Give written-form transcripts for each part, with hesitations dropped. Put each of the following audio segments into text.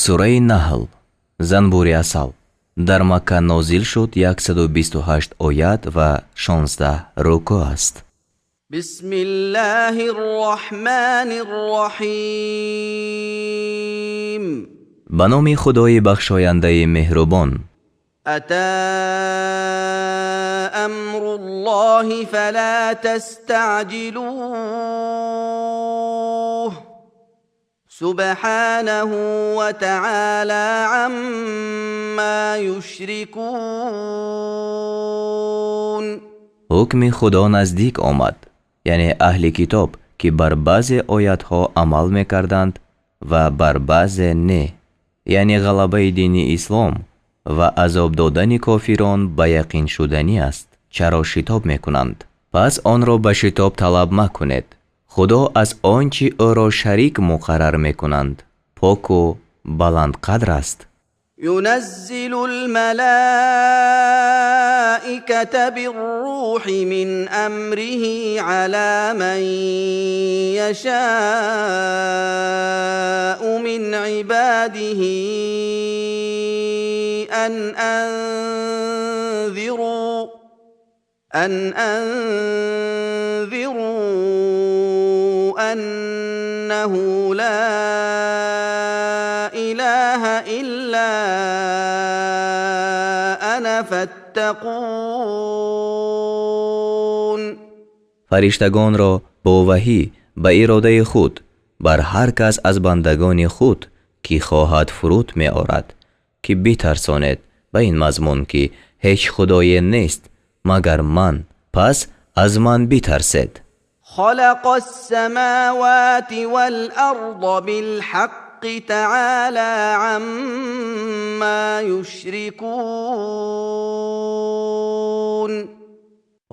Сураи Наҳл, занбури асал, дар Макка нозил шуд, 128 оят ва 16 рукӯъ аст. بسم الله الرحمن الرحيم. Ба номи Худои бахшояндаи меҳрубон. أتى أمر الله فلا تستعجلوه، سبحانه وتعالى عما يشركون. Ҳукми Худо наздик омад, яъне аҳли китоб, ки бар баъзе оятҳо амал мекарданд ва бар баъзе не, яъне ғалабаи дини ислом ва азоб додани кофирон ба яқин шуданӣ аст. Чаро шитоб мекунанд? Пас онро ба шитоб талаб макунед. Худо аз он чӣ ӯро шарик муқаррар мекунанд, поку баландқадр аст. ينزل الملائكة بالروح من أمره على من يشاء من عباده أن أنذروا أنه لا إله إلا أنا فاتقون. Фариштагонро бо ваҳӣ ба иродаи худ бар ҳар кас аз бандагони худ, ки хоҳад, фуруд меорад, ки битарсонед ба ин мазмун, ки ҳеҷ худое нест, магар ман, пас аз ман битарсед. خلق السماوات والأرض بالحق، تعالى عما يشركون.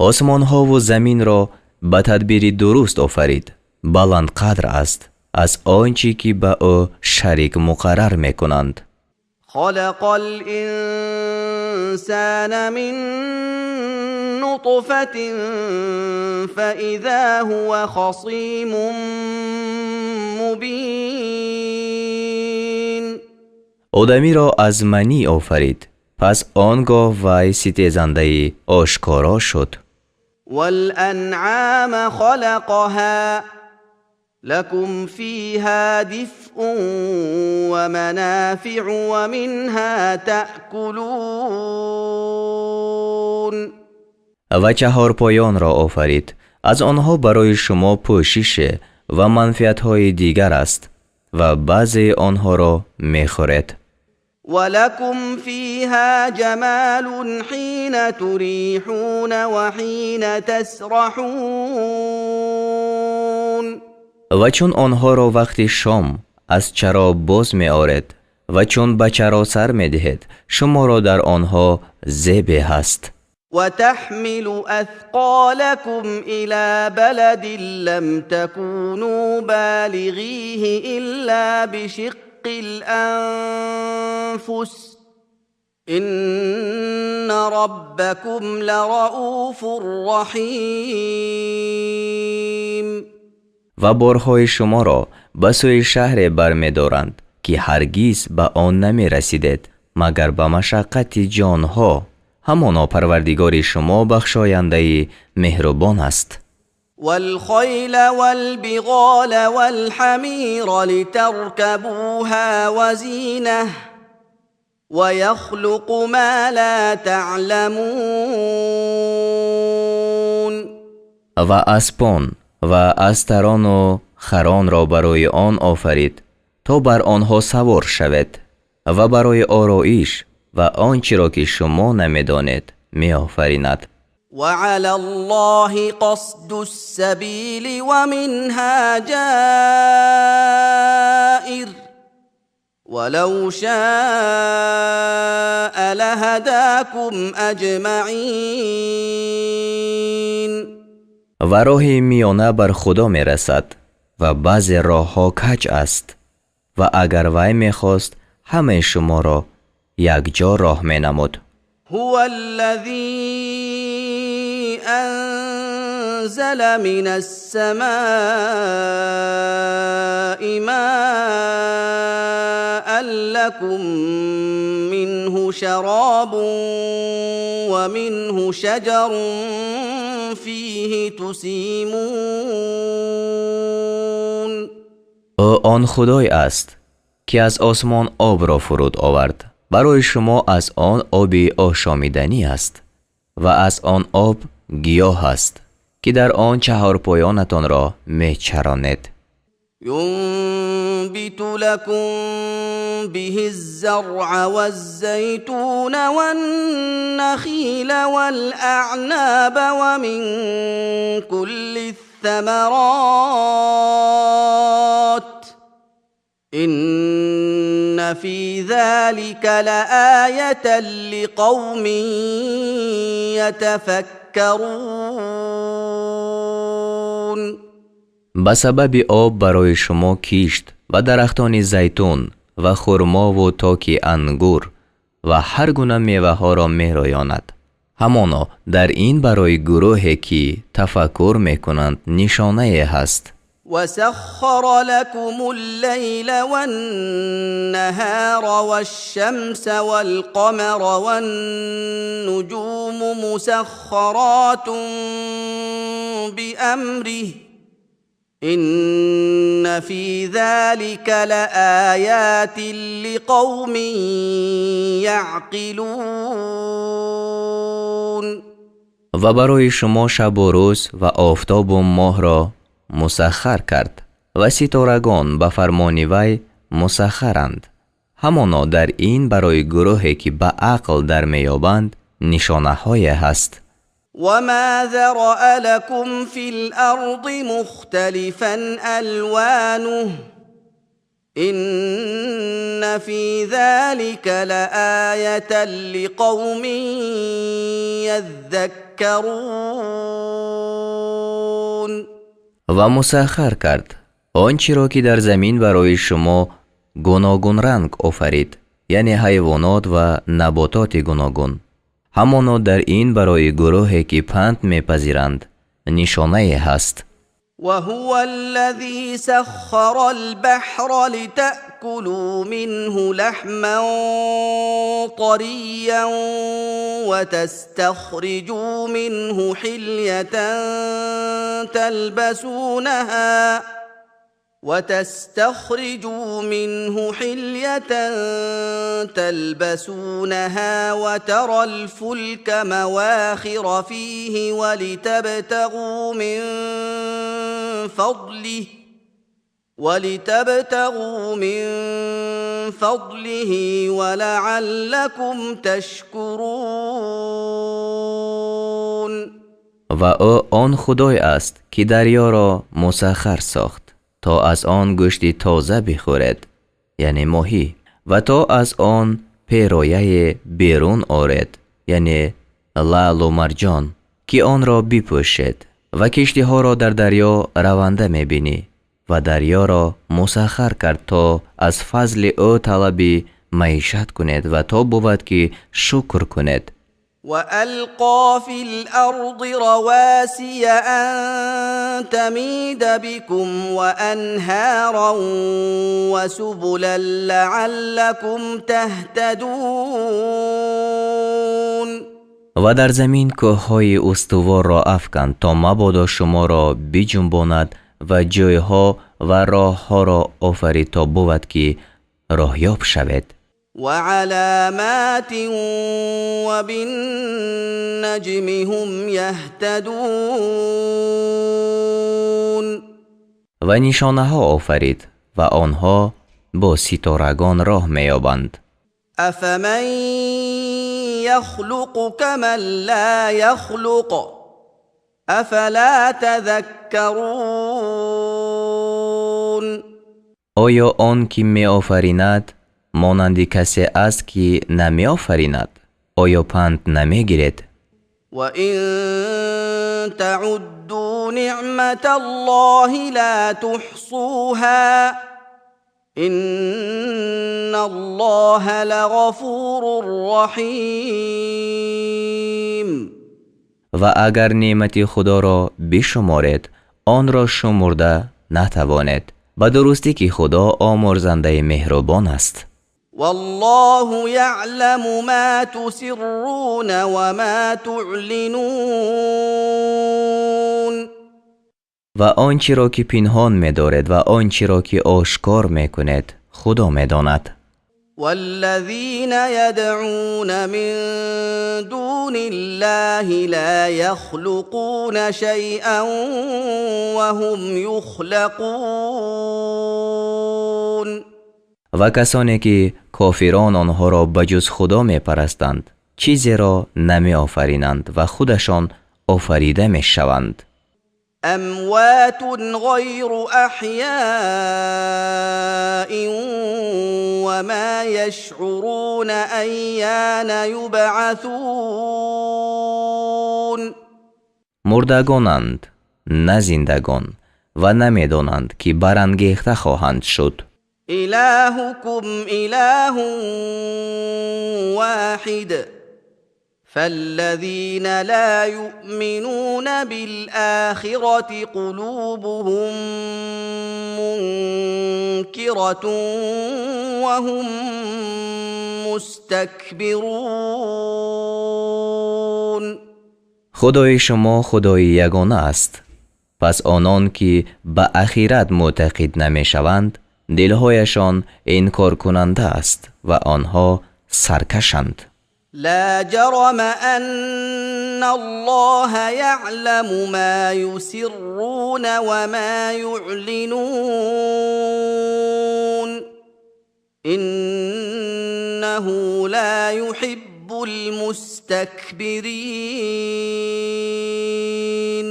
Осмонҳову заминро ба тадбири дуруст офарид. Баландқадр аст аз он чӣ ки ба ӯ шарик муқаррар мекунанд. خلق الإنسان من نطفة فإذا هو خصيم مبين. Одамиро аз манӣ офарид, пас он гоҳ вай ситезандаи ошкоро шуд. والأنعام خلقها، لكم فيها دفء ومنافع ومنها تأكلون. Ва чаҳорпоёнро офарид. Аз онҳо барои шумо пӯшише ва манфиатҳои дигар аст ва баъзеи онҳоро мехӯред. ولكم فيها جمال حين تريحون وحين تسرحون. Ва чун онҳоро вақти шом аз чаро боз меоред ва чун ба чаро сар медиҳед, шуморо дар онҳо зебе ҳаст. وتحمل أثقالكم إلى بلد لم تكونوا بالغيه إلا بشق الأنفس، إن ربكم لرءوف رحيم. Ва борҳои шуморо ба сӯи шаҳре бармедоранд, ки ҳаргиз ба он намерасидед, магар ба машаққати ҷонҳо. Ҳамоно Парвардигори шумо бахшояндаи меҳрубон аст. والخيل والبغال والحمير لتركبوها وزينة، ويخلق ما لا تعلمون. Ва аспон ва астарону харонро барои он офарид, то бар онҳо савор шавед ва барои ороиш, ва он чиро ки шумо намедонед, меофаринад. وعلى الله قصد السبيل ومنها جائر، ولو شاء لهداكم أجمعين. Ва роҳи миёна бар Худо мерасад ва баъзе роҳҳо каҷ аст, ва агар вай мехост, ҳамаи шуморо якҷо роҳ менамуд. هو الذي أنزل من السماء ماء لكم منه شراب ومنه شجر فيه تسيمون. Ӯ он Худое аст, ки аз осмон обро фуруд овард. Барои шумо аз он оби ошомиданӣ аст ва аз он об гиёҳ аст, ки дар он чаҳорпоёнатонро мечаронед. ينبت لكم به الزرع والزيتون والنخيل والأعناب ومن كل الثمرات إن في ذلك لآية لقوم يتفكرون. Ба сабаби об барои шумо кишт ва дарахтони зайтун ва хурмову токи ангур ва ҳар гуна меваҳоро мероёнад. Ҳамоно дар ин барои гурӯҳе, ки тафаккур мекунанд, нишонае ҳаст. وسخر لكم الليل والنهار والشمس والقمر والنجوم مسخرات بأمره إن في ذلك لآيات لقوم يعقلون. Ва барои шумо шабу рӯз ва офтобу моҳро мусаххар кард ва ситорагон ба фармони вай мусаххаранд. Ҳамоно дар ин барои гурӯҳе, ки ба ақл дар меёбанд, нишонаҳое ҳаст. وما ذرأ لكم في الأرض مختلفا ألوانه إن في ذلك لآية لقوم يذكرون. Ва мусаххар кард он чиро, ки дар замин барои шумо гуногунранг офарид, яъне ҳайвонот ва набототи гуногун. Ҳамоно дар ин барои гурӯҳе, ки панд мепазиранд, нишонае ҳаст. وهو الذي سخر البحر لتأكلوا منه لحما طريا وتستخرجوا منه حلية تلبسونها وترى الفلك مواخر فيه ولتبتغوا من فضله ولعلكم تشكرون. Ва ӯ он Худое аст, ки дарёро мусаххар сохт, то аз он гӯшти тоза бихӯред, яъне моҳӣ, ва то аз он перояе берун оред, яъне лаълу марҷон, ки онро бипӯшед, ва киштиҳоро дар дарё раванда мебинӣ, ва дарёро мусаххар кард, то аз фазли ӯ талаби маишат кунед ва то бувад, ки шукр кунед. وألقى في الأرض رواسي أن تميد بكم وأنهارا وسبلا لعلكم تهتدون. Ва дар замин кӯҳҳои устуворро афканд, то мабодо шуморо биҷунбонад, ва ҷойҳо ва роҳҳоро офарид, то бувад, ки роҳёб шавед. وعلامات وبالنجم هم يهتدون. Ва нишонаҳо офарид, ва онҳо бо ситорагон роҳ меёбанд. أفمن يخلق كمن لا يخلق أفلا تذكرون. Оё он ки меофаринад, монанди касе аст, ки намеофаринад? Оё панд намегиред? وإن تعدوا نعمة الله لا تحصوها إن الله لغفور رحيم. Ва агар неъмати Худоро бишуморед, онро шумурда натавонед. Ба дурустӣ, ки Худо омӯрзандаи меҳрубон аст. Валлоҳу яъламу ма тусирруна ва ма туълинун. Ва он чиро ки пинҳон медоред ва он чиро ки ошкор мекунед, Худо медонад. Валлазина ядъуна мин дуниллаҳи ла яхлуқуна шайъан ва ҳум юхлақун. Ва касоне ки кофирон онҳоро ба ҷуз Худо мепарастанд, чизеро намеофаринанд ва худашон офарида мешаванд. Амвотун ғайру аҳёин ва ма яшъуруна айёна юбъасун. Мурдагонанд, на зиндагон, ва намедонанд, ки барангехта хоҳанд шуд. Илоҳукум илоҳун воҳид фаллазина ло юъминуна билохирати қулубуҳум мункиратун ва ҳум мустакбирун. Худои шумо Худои ягона аст. Пас онон ки ба ахират мӯътақид намешаванд, дилҳояшон инкоркунанда аст ва онҳо саркашанд. Ла ҷарама анналлоҳа яъламу ма юсирруна ва ма юълинун. Иннаҳу ла юҳиббул мустакбирин.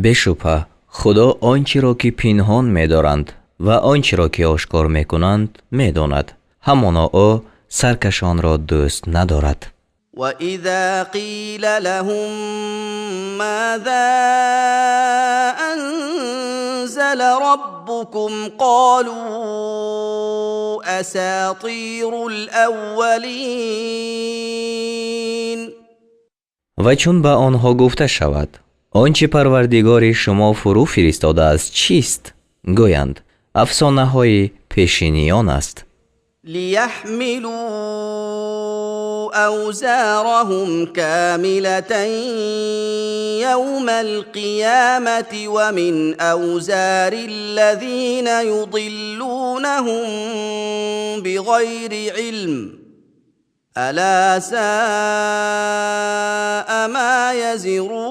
Бешубҳа, Худо он чиро ки пинҳон медоранд ва он чиро ки ошкор мекунанд, медонад. Ҳамоно ӯ саркашонро дӯст надорад. Ва иза қила лаҳум мозо анзала роббукум қолу асотирул аввалин. Ва чун ба онҳо гуфта шавад, он чи Парвардигори шумо фурӯ фиристодааст чист? Гӯянд, афсонаҳои пешиниён аст. Лияҳмилу авзораҳум комилатан явмал қиёмати ва мин авзорил-лазина юзиллунаҳум бигайри илм ало соа ма язирун.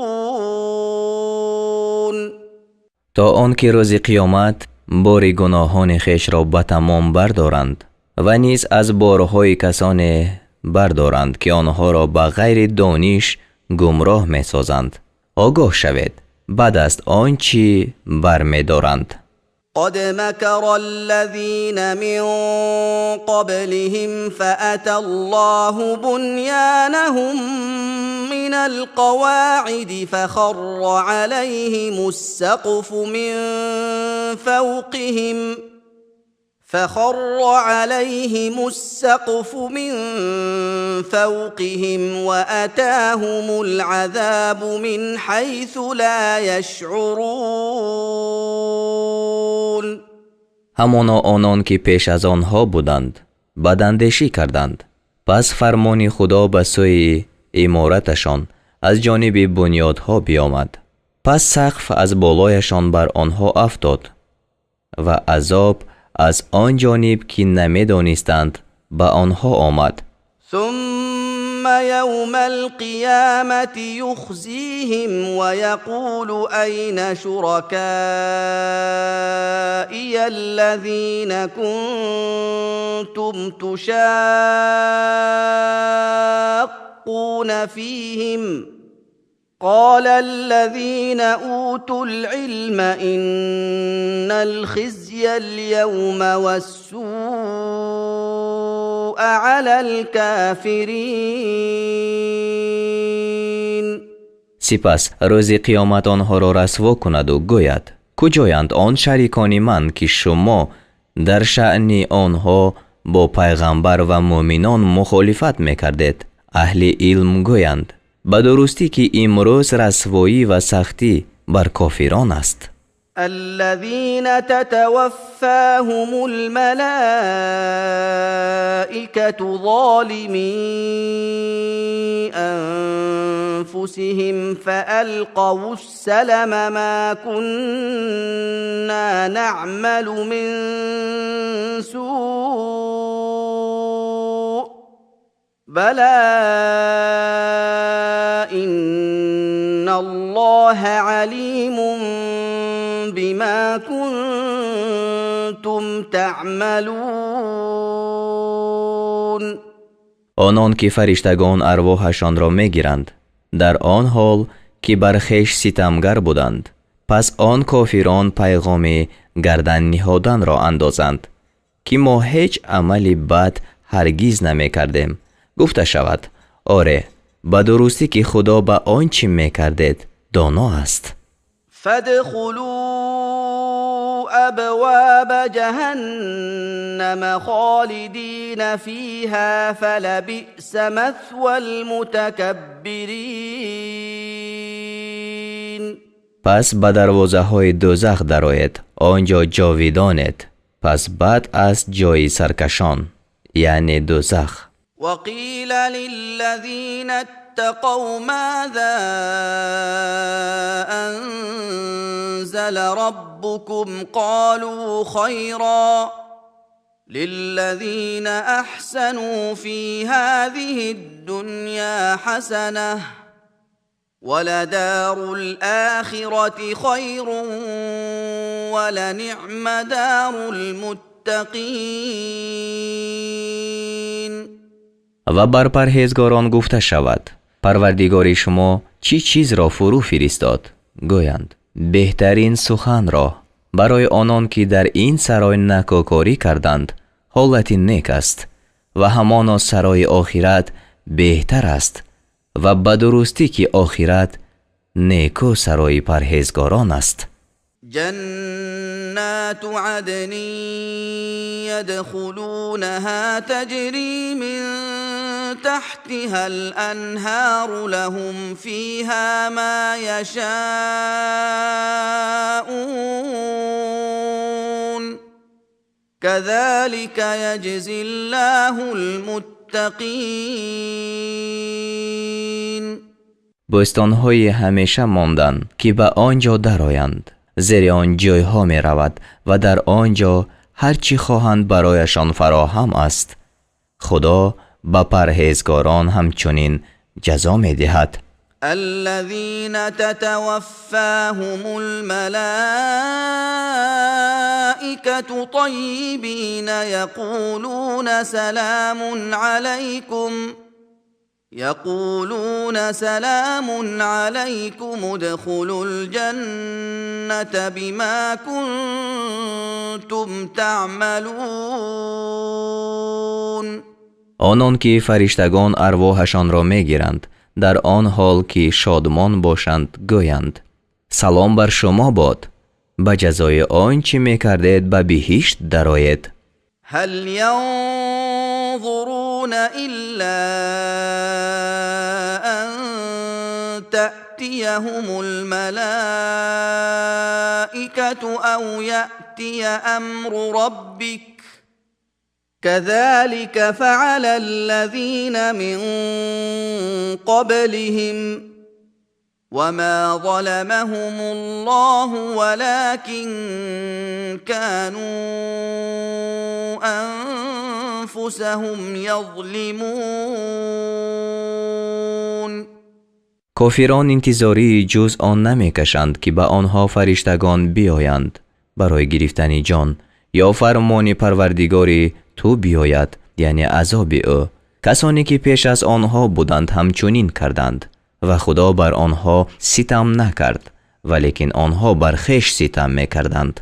То он ки рӯзи қиёмат бори гуноҳони хешро ба тамом бардоранд ва низ аз борҳои касоне бардоранд, ки онҳоро ба ғайри дониш гумроҳ месозанд. Огоҳ шавед, бад аст он чӣ бармедоранд. Қад макарал-лазина мин қаблиҳим фааталлоҳу бунёнаҳум минал қавоиди фахарра алайҳимус-сақфу мин фавқиҳим ва атоҳумул азобу мин ҳайсу ло яшъурун. Ҳамоно онон ки пеш аз онҳо буданд, бадандешӣ карданд. Пас фармони Худо ба сӯи имораташон аз ҷониби бунёдҳо биомад. Пас сақф аз болояшон бар онҳо афтод ва азоб аз он ҷониб ки намедонистанд ба онҳо омад. Сумма явмал қиёмати юхзиҳим ва яқулу айна шуракоияллазина кунтум тушоққуна фиҳим қолаллазина утул илма иннал хизял явма вассуа алал кофирин. Сипас рӯзи қиёмат онҳоро расво кунаду гӯяд: куҷоянд он шарикони ман, ки шумо дар шаъни онҳо бо пайғамбар ва муъминон мухолифат мекардед? Аҳли илм гӯянд: ба дурустӣ ки имрӯз расвоӣ ва сахтӣ бар кофирон аст. Аллазина татаваффаҳумул малоикату الملائكه ظالمي انفسهم فالقوا السلم ما كنا نعمل من سوء بلى ان الله عليم بما كنتم تعملون. Онон ки фариштагон арвоҳашонро мегиранд дар он ҳол ки бар хеш ситамгар буданд, пас он кофирон пайғоми гардан ниҳоданро андозанд, ки мо ҳеҷ амали бад ҳаргиз намекардем. Гуфта шавад: оре, ба дурустӣ ки Худо ба он чӣ мекардед доно аст. فادخلوا ابواب جهنم خالدين فيها فلبئس مثوى المتكبرين. Пас ба дарвозаҳои дӯзах дароед, он ҷо ҷовидонед, пас бад аст ҷои саркашон, яъне дӯзах. وقيل للذين اتقوا ماذا انزل ربكم؟ قالوا خيرا، للذين احسنوا في هذه الدنيا حسنه، ولدار الاخره خير، ولنعم دار المتقين. Ва бар парҳезгорон гуфта шавад: Парвардигори шумо чӣ чизро фурӯ фиристод? Гӯянд: беҳтарин суханро. Барои онон ки дар ин сарой накӯкорӣ карданд, ҳолати нек аст ва ҳамоно сарои охират беҳтар аст ва ба дурустӣ ки охират неку сарои парҳезгорон аст. جنات عدن يدخلونها تجري من تحتها الانهار، لهم فيها ما يشاءون، كذلك يجزي الله المتقين. Бӯстонҳои ҳамеша мондан, ки ба он ҷо дароянд, зери он ҷойҳо меравад ва дар он ҷо ҳар чӣ хоҳанд барояшон фароҳам аст. Худо ба парҳезгорон ҳамчунин ҷазо медиҳад. الذين تتوفاهم الملائكة طيبين يقولون سلام عليكم ادخلوا الجنة بما كنتم تعملون. Онон ки фариштагон арвоҳашонро мегиранд дар он ҳол ки шодмон бошанд, гӯянд: салом бар шумо бод, ба ҷазои он чӣ мекардед ба биҳишт дароед. هل ينظرون الا ان تاتيهم الملائكه او ياتي امر ربك، كذلك فعل الذين من قبلهم، وما ظلمهم الله ولكن كانوا انفسهم يظلمون. Кофирон интизории ҷуз он намекашанд, ки ба онҳо фариштагон биёянд барои гирифтани ҷон ё фармони Парвардигори ту биёяд, яъне азоби ӯ. Касоне ки пеш аз онҳо буданд, ҳамчунин карданд ва Худо бар онҳо ситам накард, валекин онҳо бар хеш ситам мекарданд.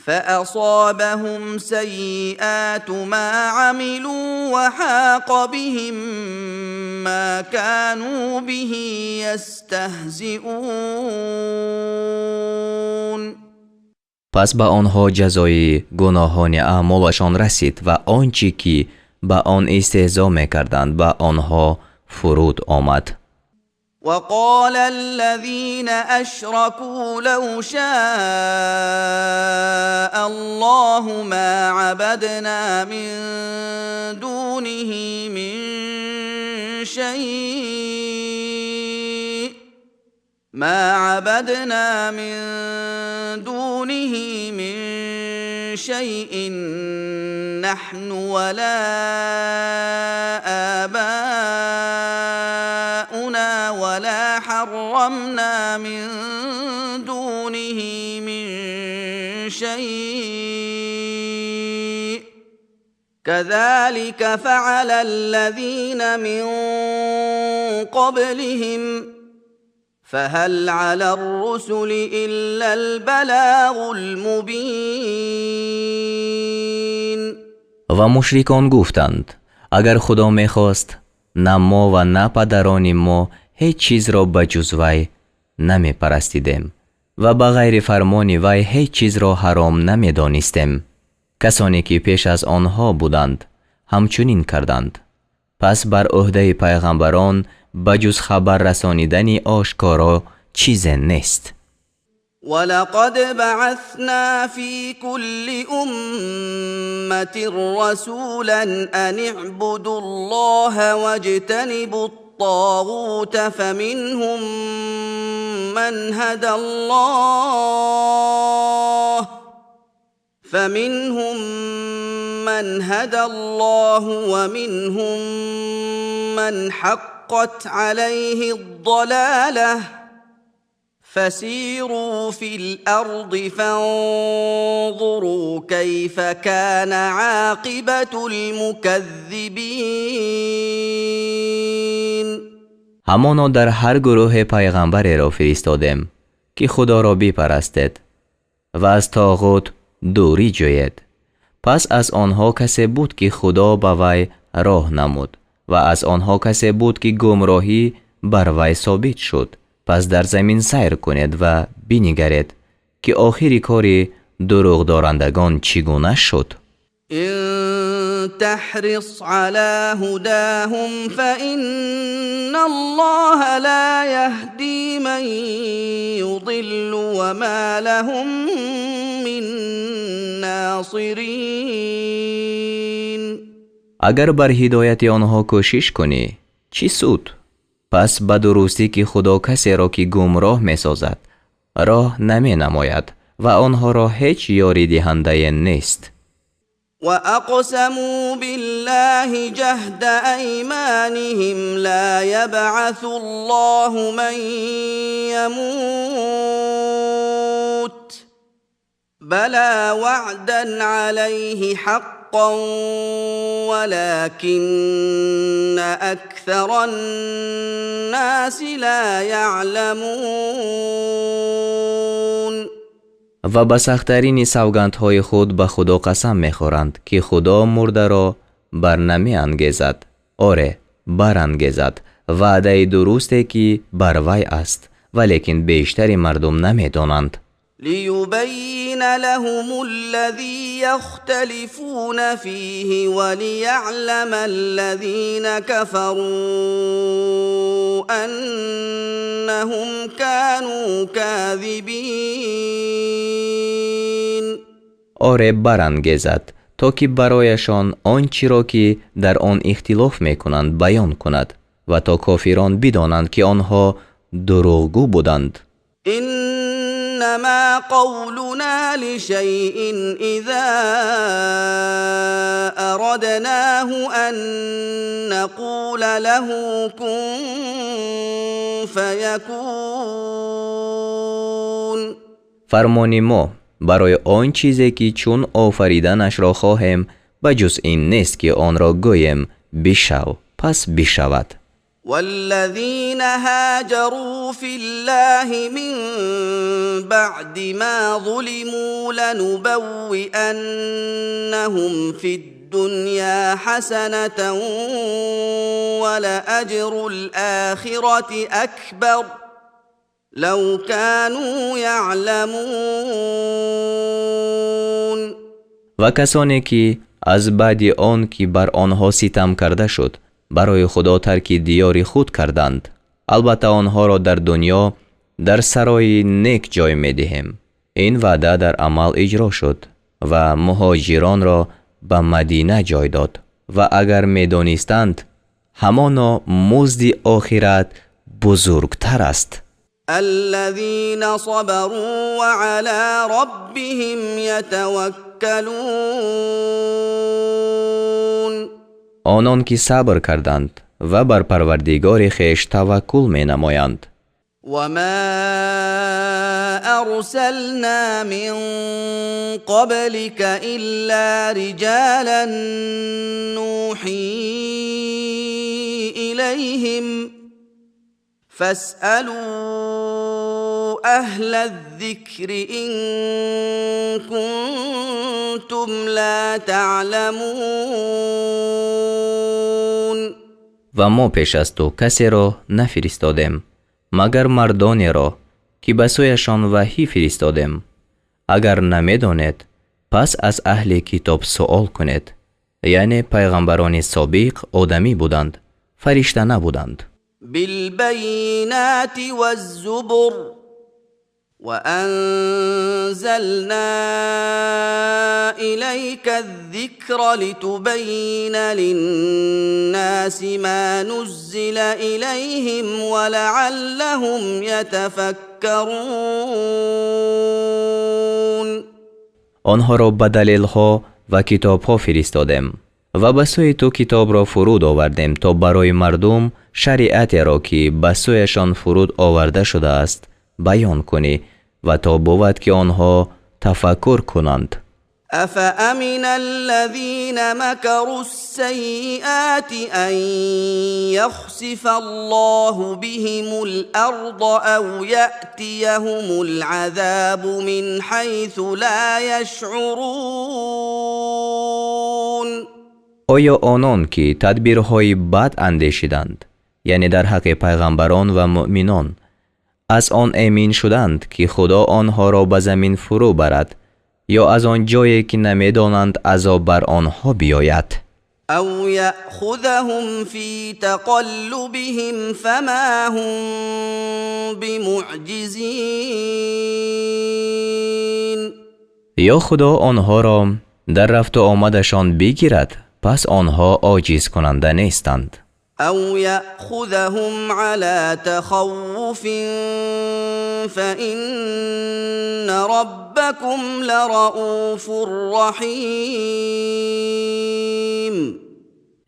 فاصابهم سيئات ما عملوا وحاق بهم ما كانوا به يستهزئون. Пас ба онҳо ҷазои гуноҳони аъмолашон расид ва он чӣ ки ба он истеҳзо мекарданд, ба онҳо фуруд омад. وقال الذين أشركوا لو شاء الله ما عبدنا من دونه من شيء ما عبدنا من دونه من شيء نحن ولا آباؤنا ولا حرمنا من دونه من شيء كذلك فعل الذين من قبلهم فهل على الرسل إلا البلاغ المبين. Ва мушрикон гуфтанд: агар Худо мехост, на мо ва на падарони мо ҳеҷ чизро ба ҷуз вай намепарастидем ва ба ғайри фармони вай ҳеҷ чизро ҳаром намедонистем. Касоне ки пеш аз онҳо буданд, ҳамчунин карданд. Пас бар ӯҳдаи пайғамбарон ба ҷуз хабар расонидани ошкоро чизе нест. ولقد بعثنا في كل أمة رسولا أن اعبدوا الله واجتنبوا الطاغوت فمنهم من هدى الله فمنهم من هدى الله ومنهم من حقت عليه الضلاله فسيروا في الارض فانظروا كيف كان عاقبه المكذبين. Ҳамоно дар ҳар гурӯҳе пайғамбареро фиристодем, ки Худоро бипарастед ва аз тоғут дурӣ ҷӯед. Пас аз онҳо касе буд, ки Худо ба вай роҳ намуд, ва аз онҳо касе буд, ки гумроҳӣ бар вай собит шуд. Пас дар замин сайр кунед ва бинигаред, ки охири кори дурӯғдорандагон чӣ гуна шуд. إن تحرص على هداهم فإن الله لا يهدي من يضل وما لهم من ناصرين. Агар бар ҳидояти онҳо кӯшиш кунӣ, чӣ суд? Пас ба дурустӣ, ки Худо касеро, ки гумроҳ месозад, роҳ наменамояд ва онҳоро ҳеҷ ёридиҳандае нест. واقسموا بالله جهد ايمانهم لا يبعث الله من يموت بلى وعدا عليه حقا ولكن اكثر الناس لا يعلمون. Ва ба сахттарини савгандҳои худ ба Худо қасам мехӯранд, ки Худо мурдаро бар намеангезад. Оре, барангезад, ваъдаи дурусте, ки бар вай аст, валекин бештари мардум намедонанд. ليبين لهم الذي يختلفون فيه وليعلم الذين كفروا انهم كانوا كاذبين. Оре, барангезад, то ки барояшон он чиро, ки дар он ихтилоф мекунанд, баён кунад ва то кофирон бидонанд, ки онҳо дурӯғгӯ буданд. انما قولنا لشيء اذا اردناه ان نقول له كن فيكون. Фармони мо барои он чизе, ки чун офариданашро хоҳем, ба ҷуз ин нест, ки онро гӯем: бишав, пас бишавад. والذين هاجروا في الله من بعد ما ظلموا لنبوئنهم في الدنيا حسنه ولاجر الاخره اكبر لو كانوا يعلمون. Ва касоне ки аз баъди он ки бар онҳо ситам карда шуд, барои Худо тарки диёри худ карданд, Албатта онҳоро дар дунё дар сарои нек ҷой медиҳем. Ин ваъда дар амал иҷро шуд ва муҳоҷиронро ба Мадина ҷой дод. Ва агар медонистанд, ҳамоно музди охират бузургтар аст. الذين صبروا وعلى ربهم يتوكلون. Онон ки сабр карданд ва бар Парвардигори хеш таваккул менамоянд. وما أرسلنا من قبلك إلا رجالا نوحي إليهم فاسألوا أهل الذكر إن كنتم لا تعلمون. Ва мо пеш аз ту касеро нафиристодем, магар мардонеро, ки ба сӯяшон ваҳӣ фиристодем. Агар намедонед, пас аз аҳли китоб суол кунед. Яъне пайғамбарони собиқ одамӣ буданд, фаришта набуданд. بالبينات والزبر وأنزلنا إليك الذكر لتبين للناس ما نزل إليهم ولعلهم يتفكرون. Онҳоро ба далелҳо ва китобҳо фиристодем ва ба сӯи ту китобро фуруд овардем, то барои мардум шариатеро, ки ба сӯяшон фуруд оварда шудааст, баён кунӣ ва то бувад, ки онҳо тафаккур кунанд. أفأمن الذين مكروا السيئات أن يخسف الله بهم الأرض أو يأتيهم العذاب من حيث لا يشعرون؟ Оё онон, ки тадбирҳои бад андешиданд, яъне дар ҳаққи пайғамбарон ва муъминон, аз он эмин шуданд, ки Худо онҳоро ба замин фурӯ барад ё аз он ҷое, ки намедонанд, азоб бар онҳо биёяд? أو يأخذهم في تقلبهم فما هم بمعجزين. Ё Худо онҳоро дар рафту омадашон бигирад, пас онҳо оҷизкунанда нестанд. أو يأخذهم على تخوف فإن ربكم لرءوف رحيم.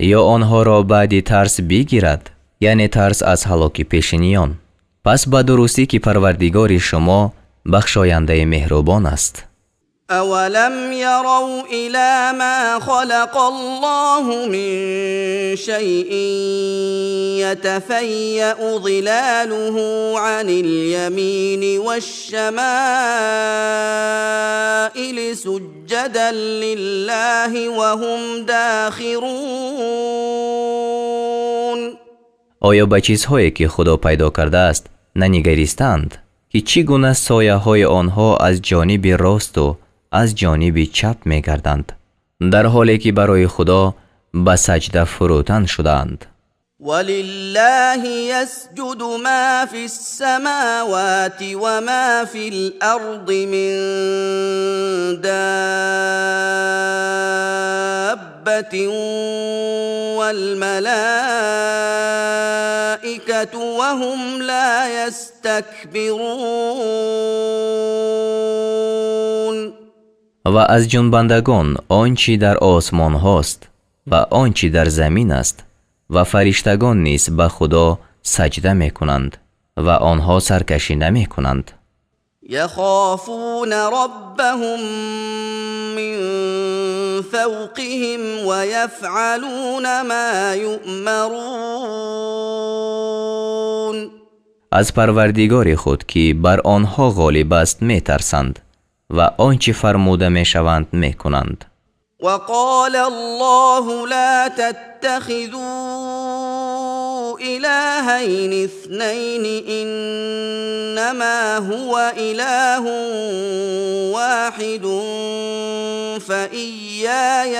Ё онҳоро баъди тарс бигирад, яъне тарс аз ҳалоки пешиниён, пас ба дурустӣ, ки Парвардигори шумо бахшояндаи меҳрубон аст. أولم يروا إلى ما خلق الله من شيء يتفيأ ظلاله عن اليمين والشمائل سجدا لله وهم داخرون. Оё ба чизҳое, ки Худо пайдо кардааст, нанигаристанд, ки чӣ гуна сояҳои онҳо аз ҷониби росту аз ҷониби чап мегарданд, дар ҳоле ки барои Худо ба саҷда фурӯтан шудаанд? ولله يسجد ما في السماوات وما في الأرض من دابة والملائكة وهم لا يستكبرون. Ва аз ҷунбандагон он чӣ дар осмонҳост ва он чӣ дар замин аст ва фариштагон низ ба Худо саҷда мекунанд ва онҳо саркашӣ намекунанд. يخافون ربهم من فوقهم ويفعلون ما يؤمرون. Аз Парвардигори худ, ки бар онҳо ғолиб аст, метарсанд ва он чӣ фармуда мешаванд, мекунанд. وقال الله لا تتخذوا إلهين اثنين، إنما هو إله واحد، فإياي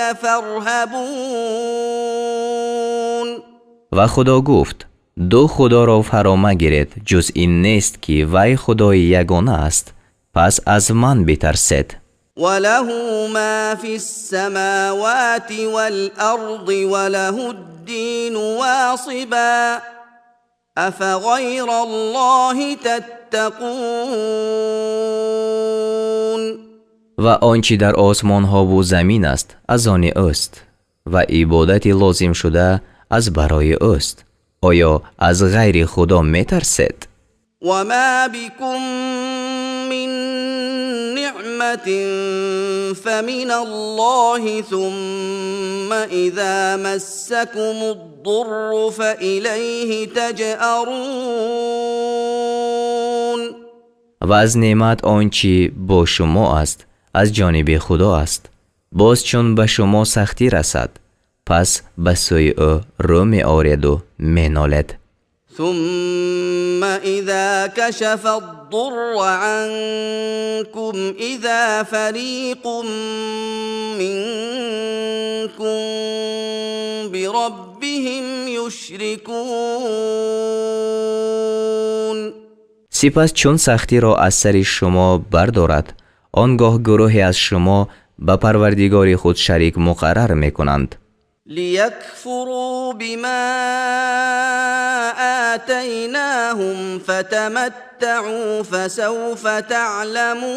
فارهبون. Ва Худо гуфт: Ду худоро фаро магиред, ҷуз ин нест, ки вай худои ягона аст, пас аз ман битарсед. وله ما في السماوات والأرض وله الدين واصبا أفغير الله تتقون. Ва он чӣ дар осмонҳову замин аст, аз они ӯст ва ибодати лозимшуда аз барои ӯст. Оё аз ғайри худо метарсед? وما بكم من نعمة فمن الله ثم إذا مسكم الضر فإليه تجأرون. Ва аз неъмат он чӣ бо шумо аст, аз ҷониби худо аст. Боз чун ба шумо сахтӣ расад, пас ба сӯи ӯ рӯ меореду менолед. ثم إذا كشف الضر عنكم إذا فريق منكم بربهم يشركون. Сипас чун сахтиро аз сари шумо бардорад, он гоҳ гурӯҳе аз шумо ба парвардигори худ шарик муқаррар мекунанд. ليكفروا بما آتيناهم فتمتعوا فسوف تعلمون.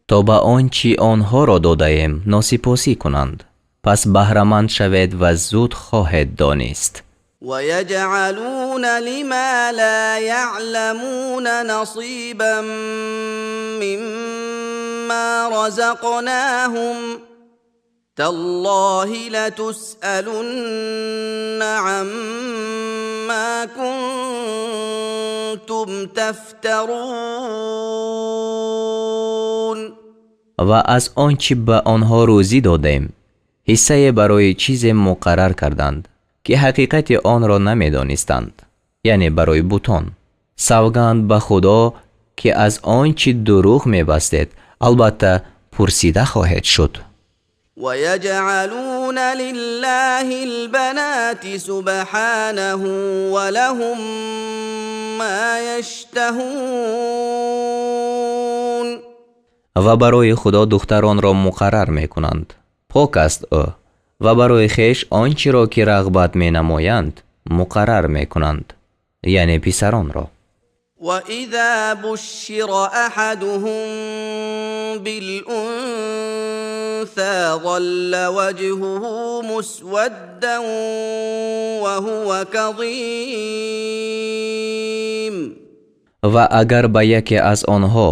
То ба он чӣ онҳоро додаем носипосӣ кунанд, пас баҳраманд шавед ва зуд хоҳед донист. ويجعلون لما لا يعلمون نصيبا مما رزقناهم تالله لتسألن عما كنتم تفترون. Ва аз он чӣ ба онҳо рӯзӣ додем, ҳиссае барои чизе муқаррар карданд, ки ҳақиқати онро намедонистанд, яъне барои бутон. Савганд ба худо, ки аз он чӣ дурӯғ мебастед, албатта пурсида хоҳед шуд. ويجعلون لله البنات سبحانه ولهم ما يشتهون. Ва барои худо духтаронро муқаррар мекунанд, пок аст ӯ, ва барои хеш он чиро ки рағбат менамоянд, муқаррар мекунанд, яъне писаронро. وإذا بشر أحدهم بالأنثى ظل وجهه مسودا وهو كظيم. Ва агар ба яке аз онҳо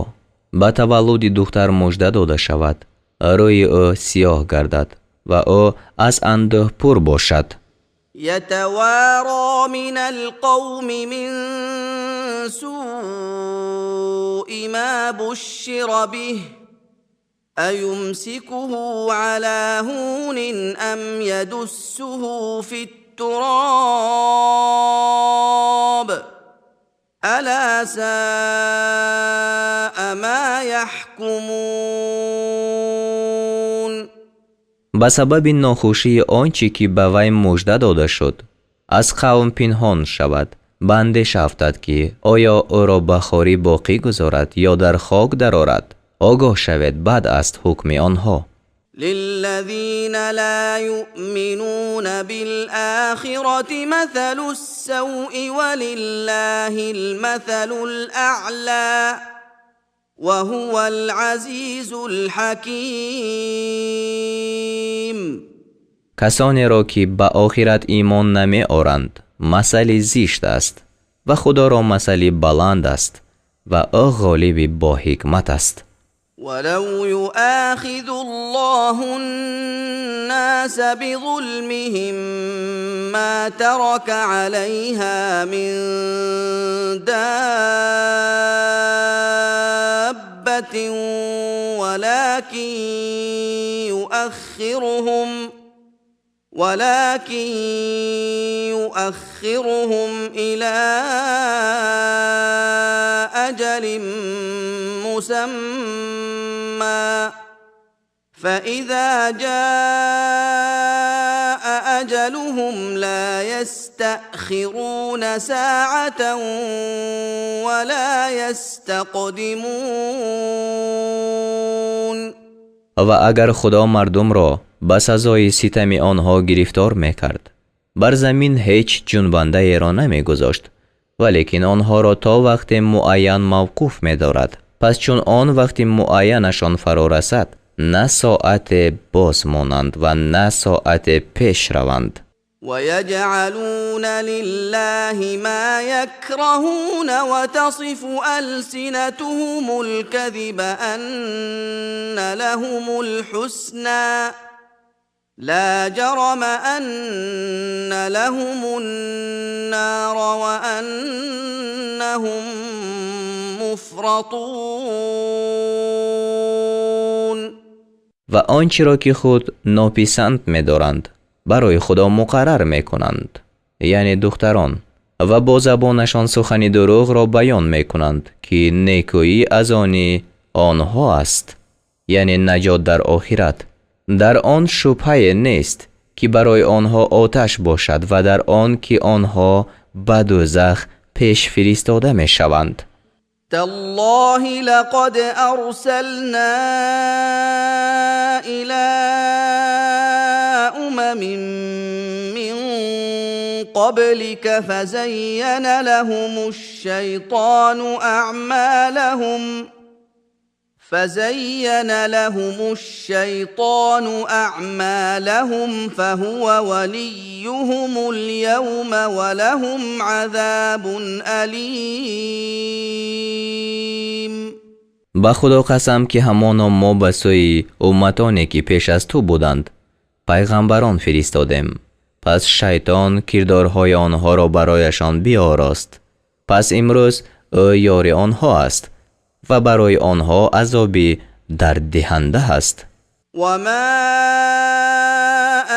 ба таваллуди духтар мужда дода шавад, рӯи ӯ сиёҳ гардад ва ӯ аз андӯҳ пур бошад. يتوارى من القوم من سوء ما بشر به أيمسكه على هون أم يدسه في التراب ألا ساء ما يحكمون. Ба сабаби нохушии он чӣ ки ба вай мужда дода шуд, аз қавм пинҳон шавад, ба андеша афтад, ки оё ӯро ба хорӣ боқӣ гузорад ё дар хок дарорад. Огоҳ шавед, бад аст ҳукми онҳо. للذين لا يؤمنون بالآخرة مثل السوء ولله المثل الأعلى وهو العزيز الحكيم. Касонеро, ки ба охират имон намеоранд, масали зишт аст, ва худоро масали баланд аст, ва ӯ ғолиби боҳикмат аст. ولو يؤاخذ الله الناس بظلمهم ما ترك عليها من دابة ولكن يؤخرهم إلى أجل مسمى فإذا جاء أجلهم لا يستأخرون ساعة ولا يستقدمون. Ва агар Худо мардумро ба сазои ситами онҳо гирифтор мекард, бар замин ҳеҷ ҷунбандаеро намегузошт, валекин онҳоро то вақте муайян мавқуф медорад. Пас чун он вақти муайянашон фаро расад, на соате боз монанд ва на соате пеш раванд. ويجعلون لله ما يكرهون وتصف ألسنتهم الكذب أن لهم الحسنى لا جرم أن لهم النار وأنهم مفرطون. Ва он чиро ки худ нописанд медоранд, барои Худо муқаррар мекунанд, яъне духтарон, ва бо забонашон сухани дурӯғро баён мекунанд, ки некӯӣ аз они онҳо аст, яъне наҷот дар охират. Дар он шубҳае нест, ки барои онҳо оташ бошад, ва дар он ки онҳо ба дӯзах пеш фиристода мешаванд. تالله لقد أرسلنا إلى أمم من قبلك فزين لهم الشيطان أعمالهم فهو وليهم اليوم ولهم عذاب أليم. Ба Худо қасам, ки ҳамоно мо ба сӯи умматоне, ки пеш аз ту буданд, пайғамбарон фиристодем. Пас шайтон кирдорҳои онҳоро барояшон биорост, пас имрӯз ӯ ёри онҳо аст ва барои онҳо азоби дарддиҳанда аст. وما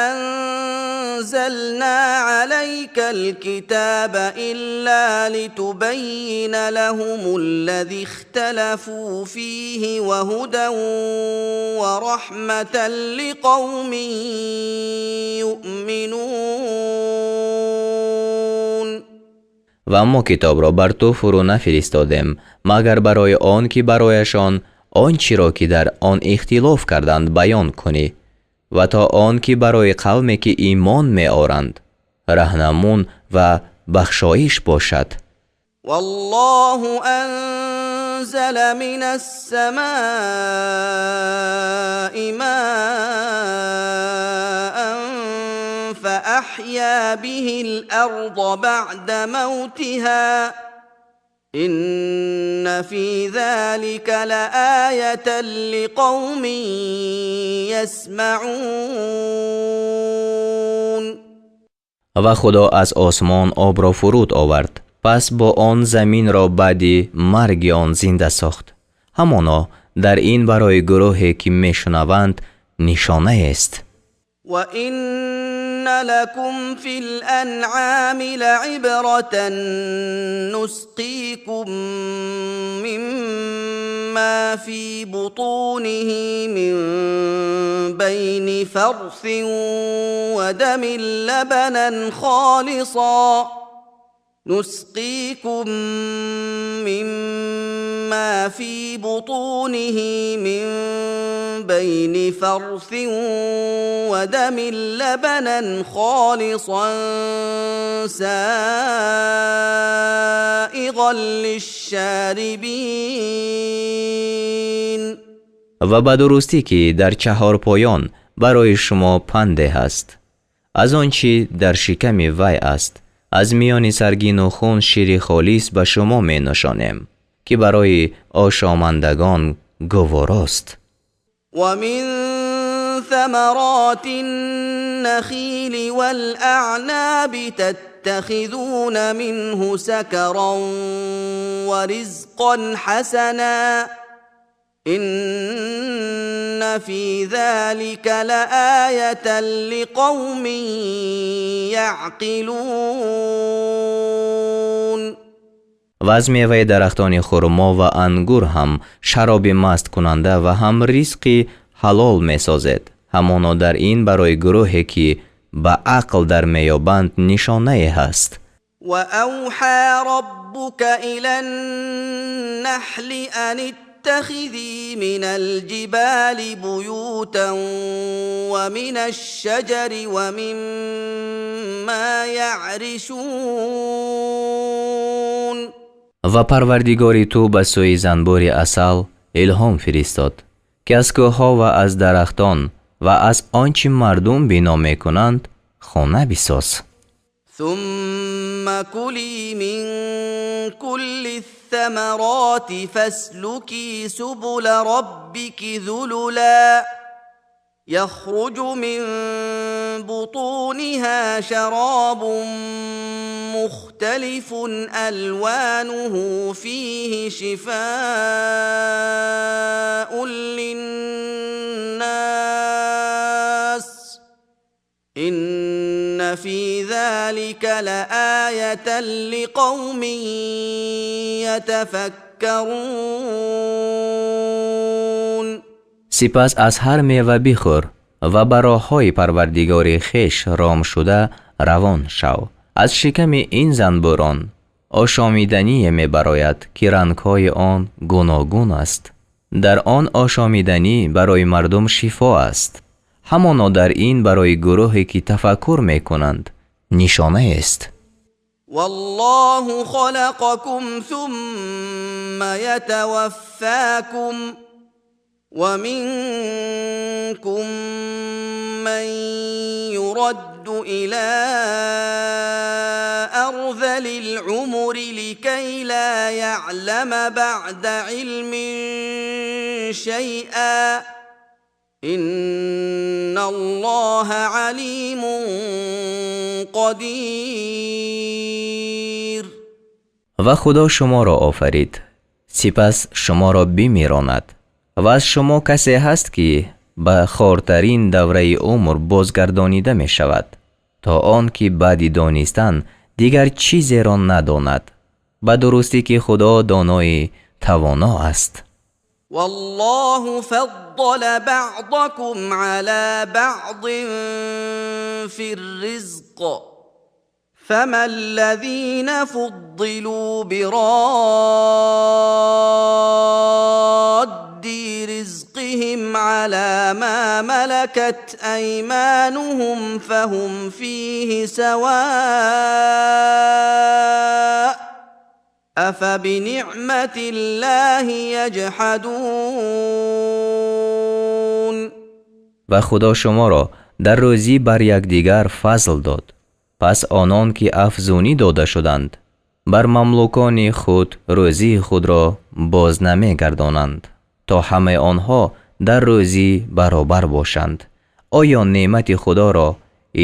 أنزلنا عليك الكتاب إلا لتبين لهم الذي اختلفوا فيه وهدى ورحمة لقوم يؤمنون. Ва мо китобро бар ту фурӯ нафиристодем, магар барои он ки барояшон он чиро, ки дар он ихтилоф карданд, баён кунӣ ва то он ки барои қавме, ки имон меоранд, раҳнамун ва бахшоиш бошад. والله أنزل من السماء ماء فأحيا به الأرض بعد موتها إن في ذلك لآية لقوم يسمعون. Ва Худо аз осмон обро фуруд овард, пас бо он заминро баъди марги он зинда сохт. Ҳамоно дар ин барои гурӯҳе, ки мешунаванд, нишонаест. وإن لكم في الأنعام لعبرة نسقيكم مما في بطونه من بين فرث ودم لبنا خالصا نسقيكم مما في بطونه من بين فرث ودم لبنا خالصا سائغا للشاربين. Ва ба дурустӣ, ки дар чаҳорпоён барои шумо панде ҳаст. Аз он чӣ дар шиками вай аст, аз миёни саргину хун шири холис ба шумо менӯшонем, ки барои ошомандагон гуворост. ومن ثمرات النخيل والأعناب تتخذون منه سكرا ورزقا حسنا إن في ذلك لآية لقوم يعقلون. Ва аз меваи дарахтони хурмо ва ангур ҳам шароби масткунанда ва ҳам ризқи ҳалол месозед. Ҳамоно дар ин барои гурӯҳе, ки ба ақл дар меёбанд, нишонае ҳаст. وأوحى ربك إلى النحل أن اتخذي من الجبال بيوتا ومن الشجر ومما يعرشون. Ва Парвардигори ту ба сӯи занбӯри асал илҳом фиристод, ки аз кӯҳҳо ва аз дарахтон ва аз он чӣ мардум бино мекунанд, хона бисоз. ثم كلي من كل الثمرات فاسلكي سبل ربك ذللا، يخرج من بطونها شراب مختلف ألوانه فيه شفاء للناس، إن في ذلك لآية لقوم يتفكرون. Сипас аз ҳар мева бихӯр ва ба роҳҳои Парвардигори хеш ром шуда равон шав. Аз шиками ин занбӯрон ошомидание мебарояд, ки рангҳои он гуногун аст. Дар он ошомиданӣ барои мардум шифо аст. Ҳамоно дар ин барои гурӯҳе, ки тафаккур мекунанд, нишонаест. والله خلقكم ثم يتوفاكم، ومنكم من يرد إلى أرذل العمر لكي لا يعلم بعد علم شيئا، إن الله عليم قدير. Ва Худо шуморо офарид, сипас шуморо бимиронад, ва аз шумо касе ҳаст, ки ба хортарин давраи умр бозгардонида мешавад, то он ки баъди донистан дигар чизеро надонад. Ба дурустӣ, ки Худо донои тавоно аст. والله فضل بعضكم على بعض في الرزق، فما الذين فضلوا براد رزقهم على ما ملكت ايمانهم فهم فيه سواء، افبنعمه الله يجحدون. Ва Худо шуморо дар рӯзӣ бар якдигар фазл дод. Пас онон, ки афзунӣ дода шуданд, бар мамлукони худ рӯзии худро боз намегардонанд, то ҳамаи онҳо дар рӯзӣ баробар бошанд. Оё неъмати Худоро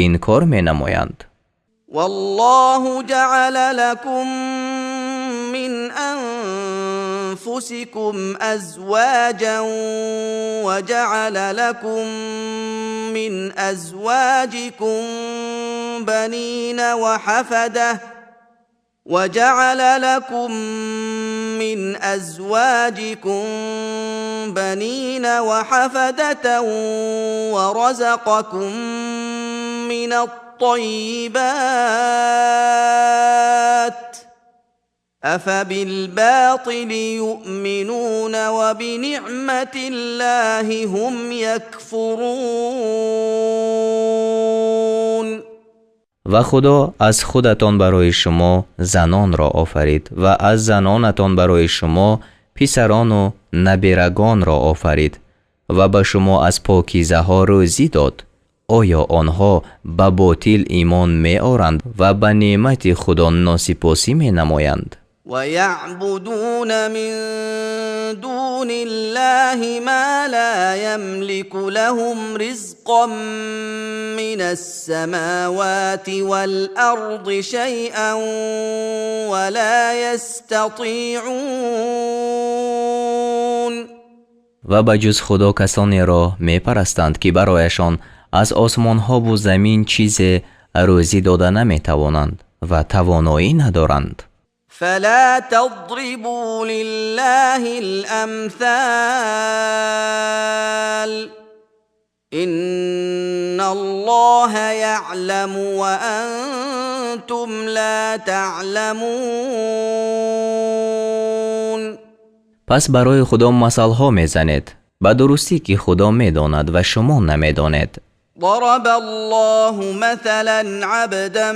инкор менамоянд? والله جعل لكم من انفسكم ازواجا وجعل لكم من ازواجكم بنين وحفده وجعل لكم من ازواجكم بنين وحفده ورزقكم من الطيبات، افبالباطل يؤمنون وبنعمه الله هم يكفرون. Ва Худо аз худатон барои шумо занонро офарид ва аз занонатон барои шумо писарону наберагонро офарид ва ба шумо аз покизаҳо рӯзӣ дод. Оё онҳо ба ботил имон меоранд ва ба неъмати Худо носипосӣ менамоянд? ويعبدون من دون الله ما لا يملك لهم رزقا من السماوات والارض شيئا ولا يستطيعون. Ва ба ҷуз Худо касонеро мепарастанд, ки барояшон аз осмонҳову замин чизе рӯзӣ дода наметавонанд ва тавоноӣ надоранд. فلا تضربوا لله الامثال. إن الله يعلم وأنتم لا تعلمون. Пас барои Худо масалҳо мезанед. Ба дурустӣ, ки Худо медонад ва шумо намедонед. ضرب الله مثلا عبدا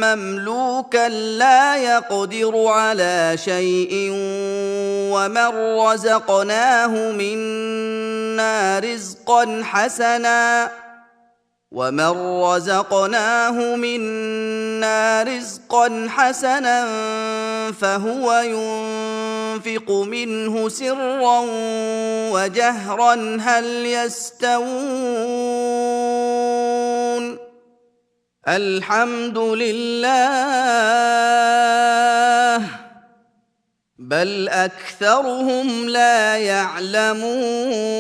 مملوكا لا يقدر على شيء ومن رزقناه منا رزقا حسنا فهو ينفق منه سرا وجهرا هل يستوون الحمد لله بل أكثرهم لا يعلمون.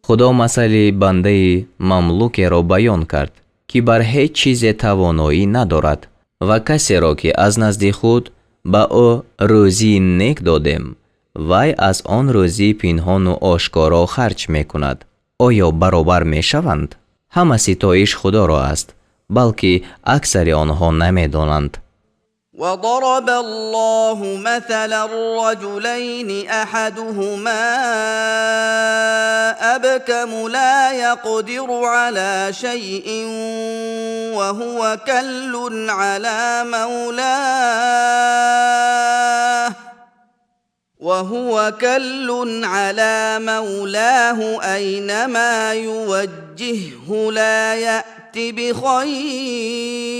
Худо масали бандаи мамлукеро баён кард, ки бар ҳеҷ чизе тавоноӣ надорад, ва касеро, ки аз назди худ ба ӯ рӯзии нек додем, вай аз он рӯзӣ пинҳону ошкоро харҷ мекунад. Оё баробар мешаванд? Ҳама ситоиш Худоро аст, балки аксари онҳо намедонанд. وضرب الله مثلا رجلين احدهما ابكم لا يقدر على شيء وهو كل على مولاه اينما يوجهه لا يات بخير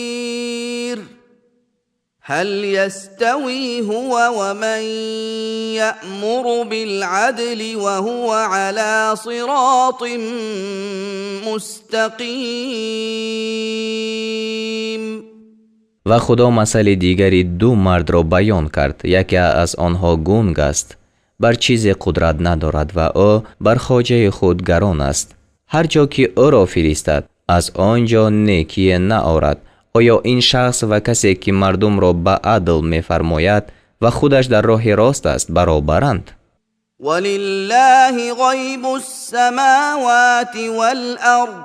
هل يستوي هو ومن يأمر بالعدل وهو على صراط مستقيم. Ва Худо масали дигари ду мардро баён кард. Яке аз онҳо гунг аст, бар чизе қудрат надорад ва ӯ бар хоҷаи худ гарон аст. Ҳар ҷо ки ӯро фиристад, аз он ҷо некие наорад. Оё ин шахс ва касе, ки мардумро ба адл мефармояд ва худаш дар роҳи рост аст, баробаранд? ولله غيب السماوات والأرض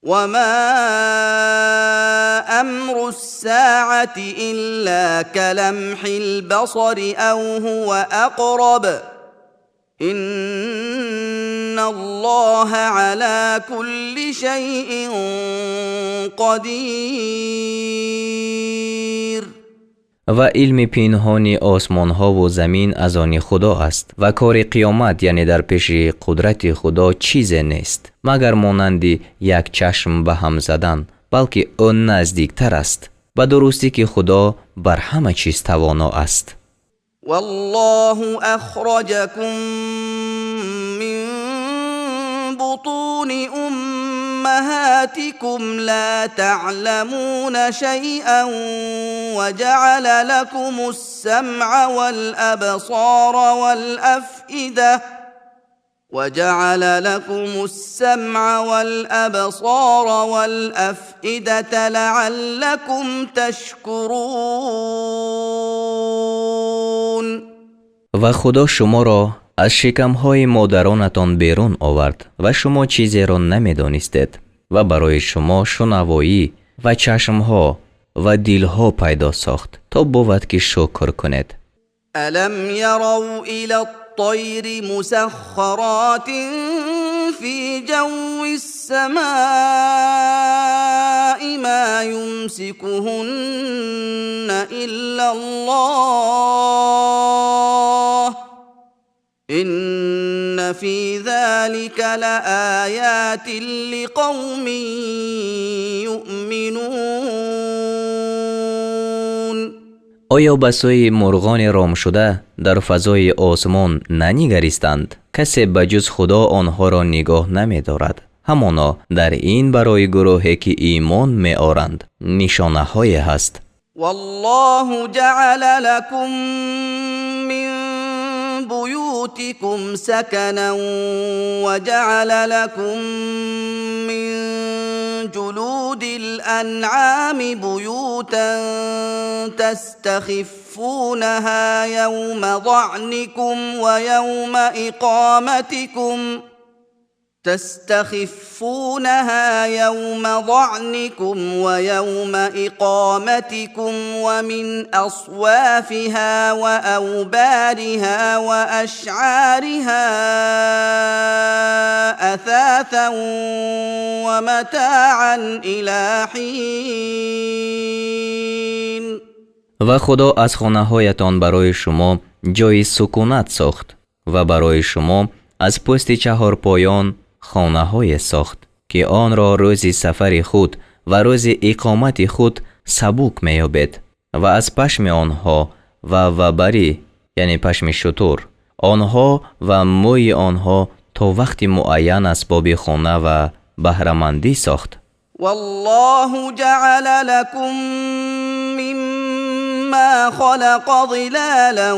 وما أمر الساعة إلا كلمح البصر أو هو أقرب إن الله على كل شيء قدير. Ва илми пинҳони осмонҳову замин аз они Худо аст ва кори қиёмат, яъне, дар пеши қудрати Худо чизе нест, магар монанди як чашм ба ҳам задан, балки ӯ наздиктар аст. Ба дурустӣ, ки Худо бар ҳама чиз тавоно аст. والله أخرجكم من بطون أمهاتكم لا تعلمون شيئا وجعل لكم السمع والأبصار والأفئدة لعلكم تشكرون. Ва Худо шуморо аз шикамҳои модаронатон берун овард ва шумо чизеро намедонистед ва барои шумо шунавоӣ ва чашмҳо ва дилҳо пайдо сохт, то бувад, ки шукр кунед. ألم يروا إلى الطير مسخرات في جو السماء ما يمسكهن إلا الله إن في ذلك لآيات لقوم يؤمنون. Оё ба сӯи мурғони ромшуда дар фазои осмон нанигаристанд? Касе ба ҷуз Худо онҳоро нигоҳ намедорад. Ҳамоно дар ин барои гурӯҳе, ки имон меоранд, нишонаҳое ҳаст. والله جعل لكم من بيوتكم سكنا وجعل لكم من جلود الأنعام بيوتا تستخفونها يوم ظعنكم ويوم إقامتكم تستخفونها يوم ظعنكم ويوم إقامتكم ومن أصوافها وأوبارها وأشعارها أثاثا ومتاعا إلى حين. Ва Худо аз хонаҳоятон барои шумо ҷои сукунат сохт ва барои шумо аз пӯсти чаҳорпоён хонаҳое сохт, ки онро рӯзи сафари худ ва рӯзи иқомати худ сабук меёбед ва аз пашми онҳо ва вабарӣ, яъне пашми шутур, онҳо ва мӯи онҳо то вақти муайян асбоби хона ва баҳрамандӣ сохт. والله جعل لكم مما خلق ظلالا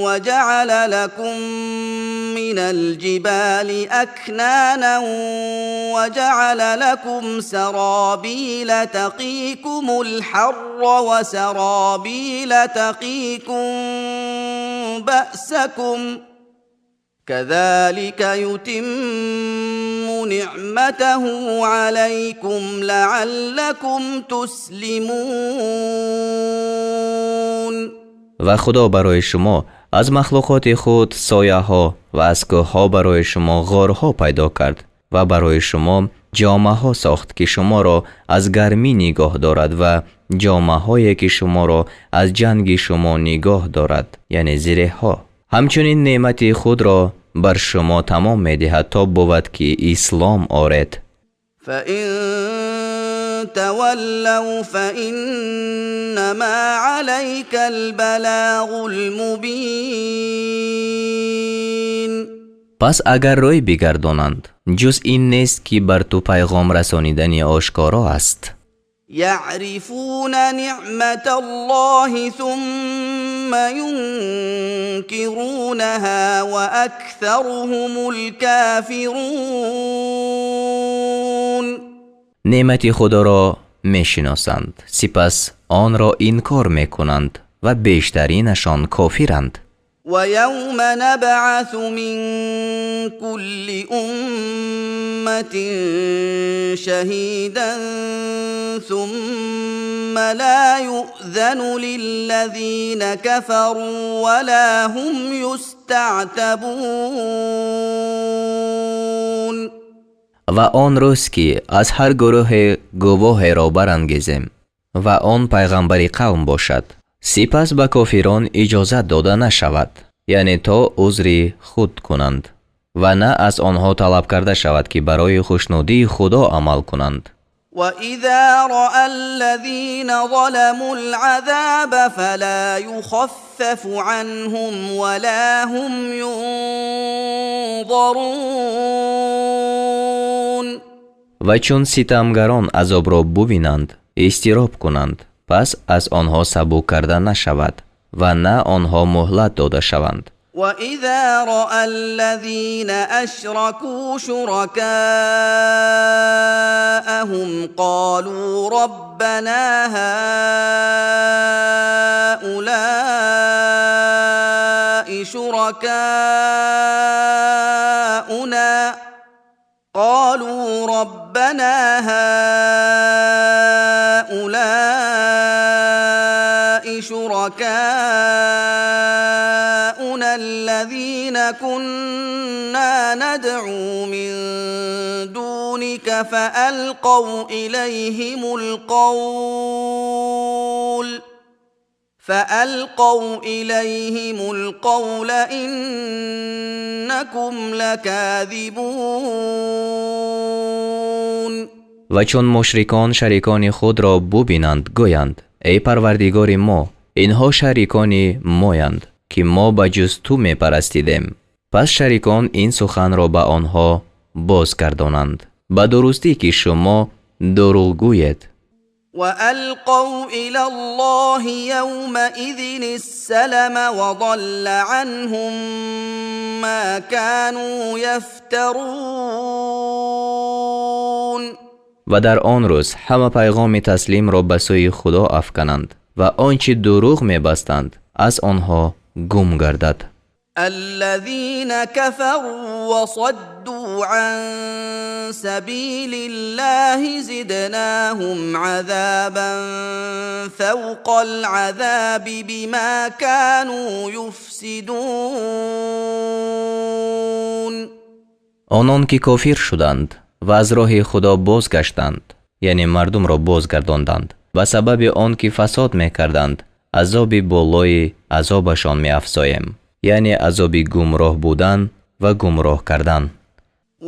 وجعل لكم من الجبال أكنانا وجعل لكم سرابيل تقيكم الحر وسرابيل تقيكم بأسكم كذلك يتم نعمته عليكم لعلكم تسلمون. Ва Худо барои шумо аз махлуқоти худ сояҳо ва аз кӯҳҳо барои шумо ғорҳо пайдо кард ва барои шумо ҷомаҳо сохт, ки шуморо аз гармӣ нигоҳ дорад ва ҷомаҳое, ки шуморо аз ҷанги шумо нигоҳ дорад, яъне зиреҳҳо. Ҳамчунин неъмати худро бар шумо тамом медиҳад, то бувад, ки ислом оред. فإن تولوا فإنما عليك البلاغ المبين. Пас агар рӯй бигардонанд, ҷуз ин нест, ки бар ту пайғом расонидани ошкоро аст. يعرفون نعمة الله ثم ينكرونها وأكثرهم الكافرون. Неъмати Худоро мешиносанд, сипас онро инкор мекунанд ва бештаринашон кофиранд. ويوم نبعث من كل أمة شهيدا ثم لا يؤذن للذين كفروا ولا هم يستعتبون. Ва он рӯз, ки аз ҳар гурӯҳе гувоҳеро барангезем ва он пайғамбари қавм бошад, сипас ба кофирон иҷозат дода нашавад, яъне то узри худ кунанд, ва на аз онҳо талаб карда шавад, ки барои хушнудии Худо амал кунанд. وإذا رأى الذين ظلموا العذاب فلا يخفف عنهم ولا هم ينظرون. Ва чун ситамгарон азобро бубинанд, изтироб кунанд, пас аз онҳо сабук карда нашавад ва на онҳо муҳлат дода шаванд. وإذا رأى الذين أشركوا شركاءهم قالوا ربنا هؤلاء شركاؤنا قالوا ربنا هؤلاء شركاؤنا الذين كنا ندعو من دونك فألقوا إليهم القول إنكم لكاذبون. Ва чун мушрикон шарикони худро бубинанд, гӯянд: эй Парвардигори мо, инҳо шарикони моянд, ки мо ба ҷуз ту мепарастидем. Пас шарикон ин суханро ба онҳо бозгардонанд: ба дурустӣ, ки шумо дурӯғгӯед. وألقوا إلى الله يومئذ السلم وضل عنهم ما كانوا يفترون. Ва дар он рӯз ҳама пайғоми таслимро ба сӯи Худо афкананд ва он чӣ дурӯғ мебастанд, аз онҳо гум гардад. الذين كفروا وصدوا عن سبيل الله زدناهم عذابا فوق العذاب بما كانوا يفسدون. Онон ки кофир шуданд ва аз роҳи Худо бозгаштанд, яъне мардумро бозгардонданд, ба сабаби он ки фасод мекарданд, азоби болои азобашон меафзоем, яъне азоби гумроҳ будан ва гумроҳ кардан.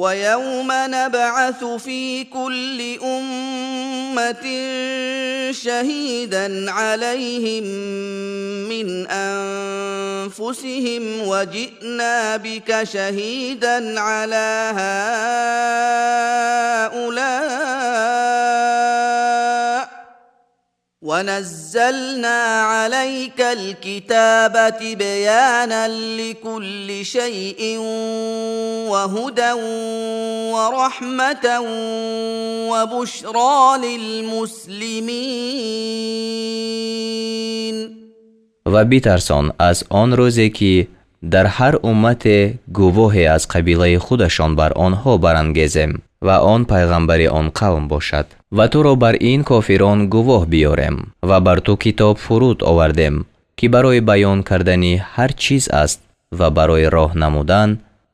ويوم نبعث في كل أمة شهيدا عليهم من أنفسهم وجئنا بك شهيدا على هؤلاء ونزلنا عليك الكتاب تبيانا لكل شيء وهدى ورحمة وبشرى للمسلمين. Ва битарсон аз он рӯзе, ки дар ҳар уммате гувоҳе аз қабилаи худашон бар онҳо барангезем ва он пайғамбари он қавм бошад, ва туро бар ин кофирон гувоҳ биёрем, ва бар ту китоб фуруд овардем, ки барои баён кардани ҳар чиз аст ва барои роҳ намудан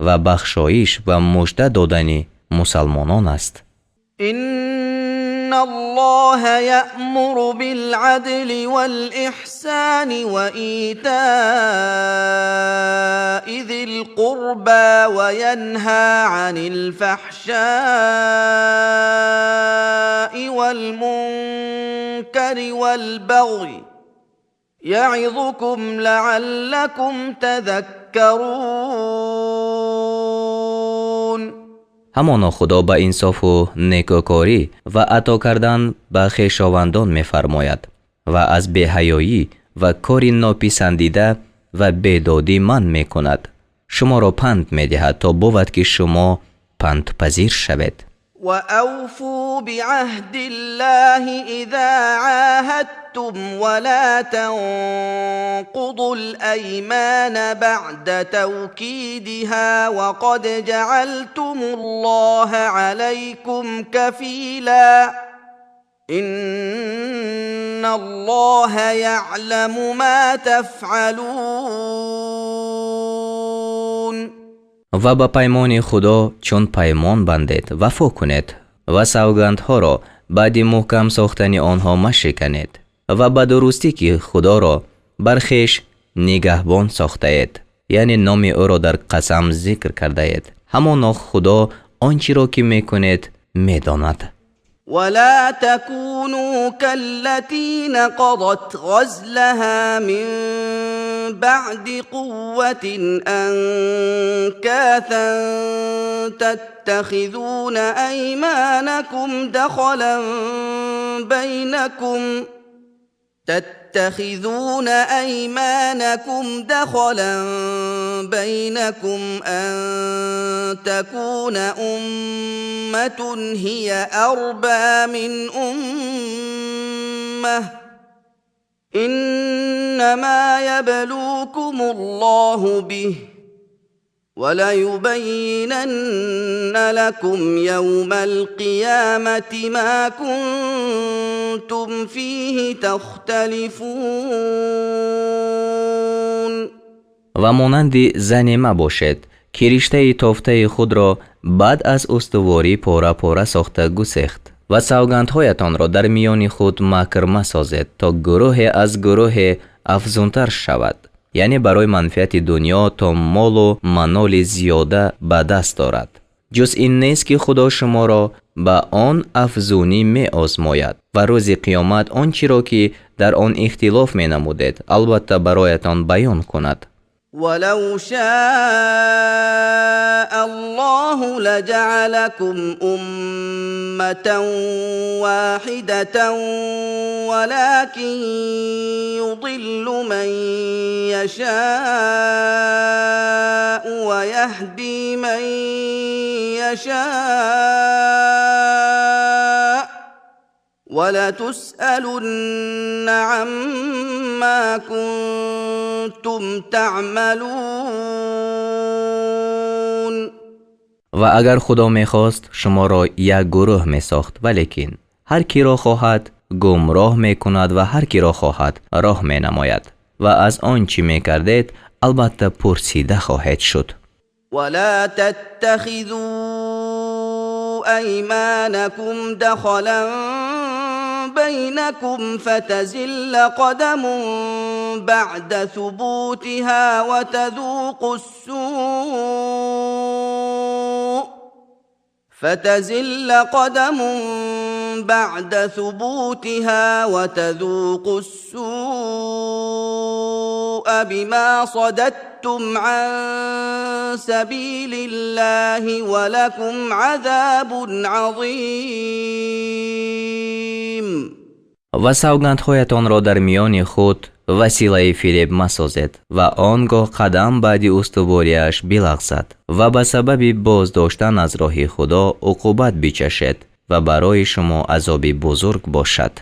ва бахшоиш ва мужда додани мусалмонон аст. إن الله يأمر بالعدل والإحسان وإيتاء ذي القربى وينهى عن الفحشاء والمنكر والبغي يعظكم لعلكم تذكرون. Ҳамоно Худо ба инсофу некӯкорӣ ва ато кардан ба хешовандон мефармояд ва аз беҳаёӣ ва кори нописандида ва бедодӣ манъ мекунад. Шуморо панд медиҳад, то бувад, ки шумо пандпазир шавед. وأوفوا بعهد الله إذا عاهدتم ولا تنقضوا الأيمان بعد توكيدها وقد جعلتم الله عليكم كفيلا إن الله يعلم ما تفعلون. Ва ба паймони Худо, чун паймон бандед, вафо кунед ва савгандҳоро баъди муҳкам сохтани онҳо машиканед, ва ба дурустӣ, ки Худоро бар хеш нигаҳбон сохтаед, яъне номи ӯро дар қасам зикр кардаед. Ҳамоно Худо он чиро, ки мекунед, медонад. ولا تكونوا كالتي نقضت غزلها من بعد قوة أنكاثا تتخذون أيمانكم دخلا بينكم أن تكون أمة هي أربى من أمة إنما يبلوكم الله به وليبينن لكم يوم القيامة ما كنتم فيه تختلفون. Ва монанди зане мабошед, ки риштаи тофтаи худро баъд аз устуворӣ пора пора сохта гусехт, ва савгандҳоятонро дар миёни худ макр масозед, то гурӯҳе аз гурӯҳе афзунтар шавад, яъне барои манфиати дунё, то молу маноли зиёда ба даст орад. Ҷуз ин нест, ки Худо шуморо ба он афзунӣ меозмояд ва рӯзи қиёмат он чиро, ки дар он ихтилоф менамудед, албатта бароятон баён кунад. ولو شاء الله لجعلكم أمة واحدة ولكن يضل من يشاء ويهدي من يشاء. ولتسألن عما كنتم تعملون. Ва агар Худо мехост, шуморо як гурӯҳ месохт, валекин ҳар киро хоҳад, гумроҳ мекунад ва ҳар киро хоҳад, роҳ менамояд, ва аз он чӣ мекардед, албатта, пурсида хоҳед шуд. ولا تتخذوا أيمانكم دخلا بينكم فتزل قدم بعد ثبوتها وتذوقوا السوء فتزل قدم بعد ثبوتها وتذوقوا السوء بما صددتم عن سبيل الله ولكم عذاب عظيم. Ва савгандҳоятонро дар миёни худ василаи фиреб масозед ва он гоҳ қадам баъди устувориаш билағзад ва ба сабаби боздоштан аз роҳи Худо уқубат бичашед ва барои шумо азоби бузург бошад.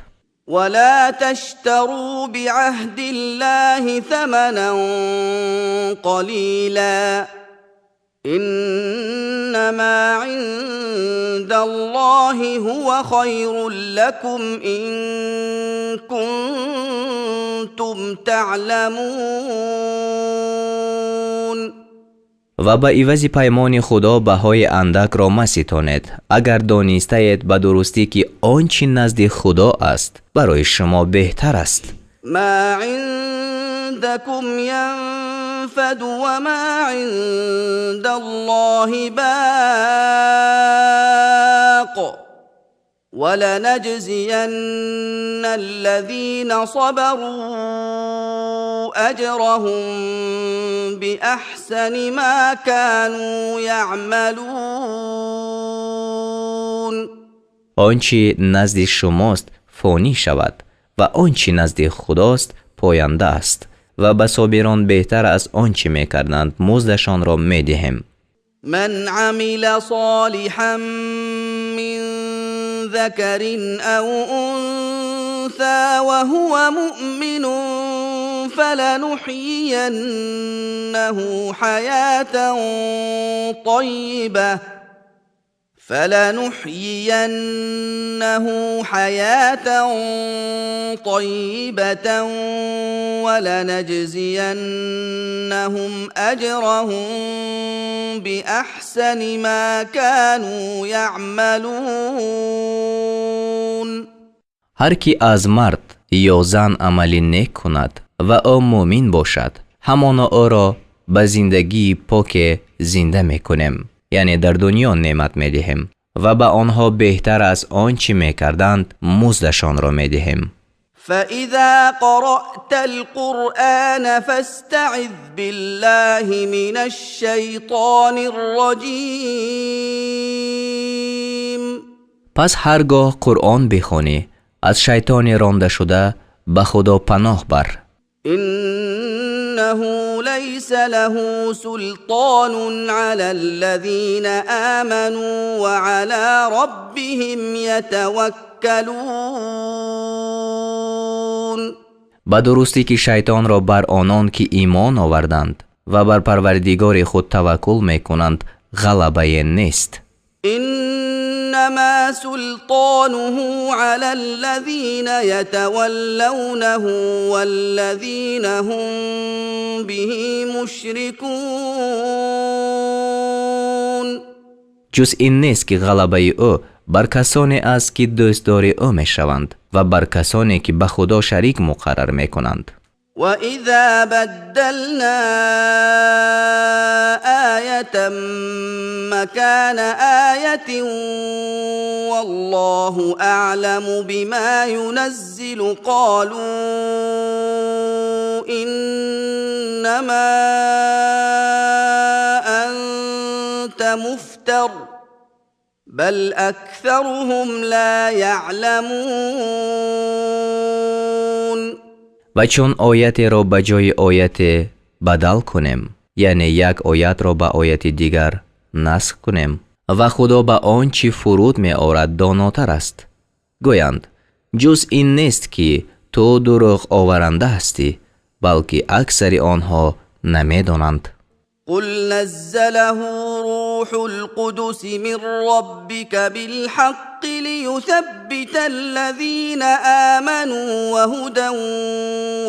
ولا تشتروا بعهد الله ثمنا قليلا إنما عند الله هو خير لكم إن كنتم تعلمون. Ва ба ивази паймони Худо баҳои андакро маситонед. Агар донистаед, ба дурустӣ ки он чӣ назди Худо аст, барои шумо беҳтар аст. ما عندكم ينفد وما عند الله باق ولنجزين الذين صبروا أجرهم بأحسن ما كانوا يعملون. Он чӣ назди шумост, фонӣ шавад ва он чӣ назди Худост, поянда аст, ва ба собирон беҳтар аз он чӣ мекарданд муздашонро медиҳем. من عمل صالحا من ذكر أو أنثى وهو مؤمن فلنحيينه حياة طيبة ولنجزينهم أجرهم بأحسن ما كانوا يعملون. Ҳар кӣ аз мард ё зан амали нек кунад ва ӯ муъмин бошад, ҳамоно ӯро ба зиндагии поке зинда мекунем, яъне дар дунё неъмат медиҳем, ва ба онҳо беҳтар аз он чӣ мекарданд муздашонро медиҳем. فإذا قرأت القرآن فاستعذ بالله من الشيطان الرجيم. Пас ҳар гоҳ Қуръон бихонӣ, аз шайтони рондашуда ба Худо паноҳ бар. إنه ليس له سلطان على الذين آمنوا وعلى ربهم يتوكلون. Ба дурустӣ ки шайтонро бар онон ки имон оварданд ва бар Парвардигори худ таваккул мекунанд, ғалабае нест. إنما سلطانه على الذين يتولونه والذين هم به مشركون. Ҷуз ин нест, ки ғалабаи ӯ бар касоне аст, ки дӯстдори ӯ мешаванд, ва бар касоне ки ба Худо шарик муқаррар мекунанд. وإذا بدلنا آية مكان آية والله أعلم بما ينزل قالوا إنما أنت مفتر بل أكثرهم لا يعلمون. Ва чун оятеро ба ҷои ояте бадал кунем, яъне як оятро ба ояти дигар насх кунем, ва Худо ба он чӣ фуруд меорад донотар аст, гӯянд: Ҷуз ин нест, ки ту дурӯғоваранда ҳастӣ, балки аксари онҳо намедонанд. قل نزله روح القدس من ربك بالحق ليثبت الذين آمنوا وهدى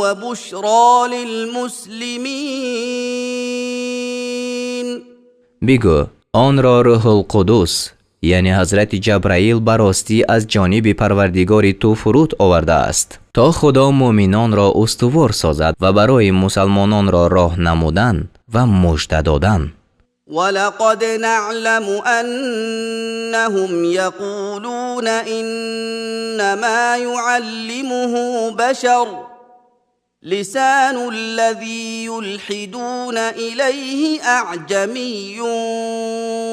وبشرى للمسلمين. Бигӯ: онро Рӯҳулқудус, яъне ҳазрати Ҷабраил, ба ростӣ аз ҷониби Парвардигори ту фуруд овардааст, то Худо муъминонро устувор созад ва барои мусалмононро роҳ намудан ва мужда додан. ولقد نعلم انهم يقولون انما يعلمه بشر لسان الذي يلحدون اليه اعجمي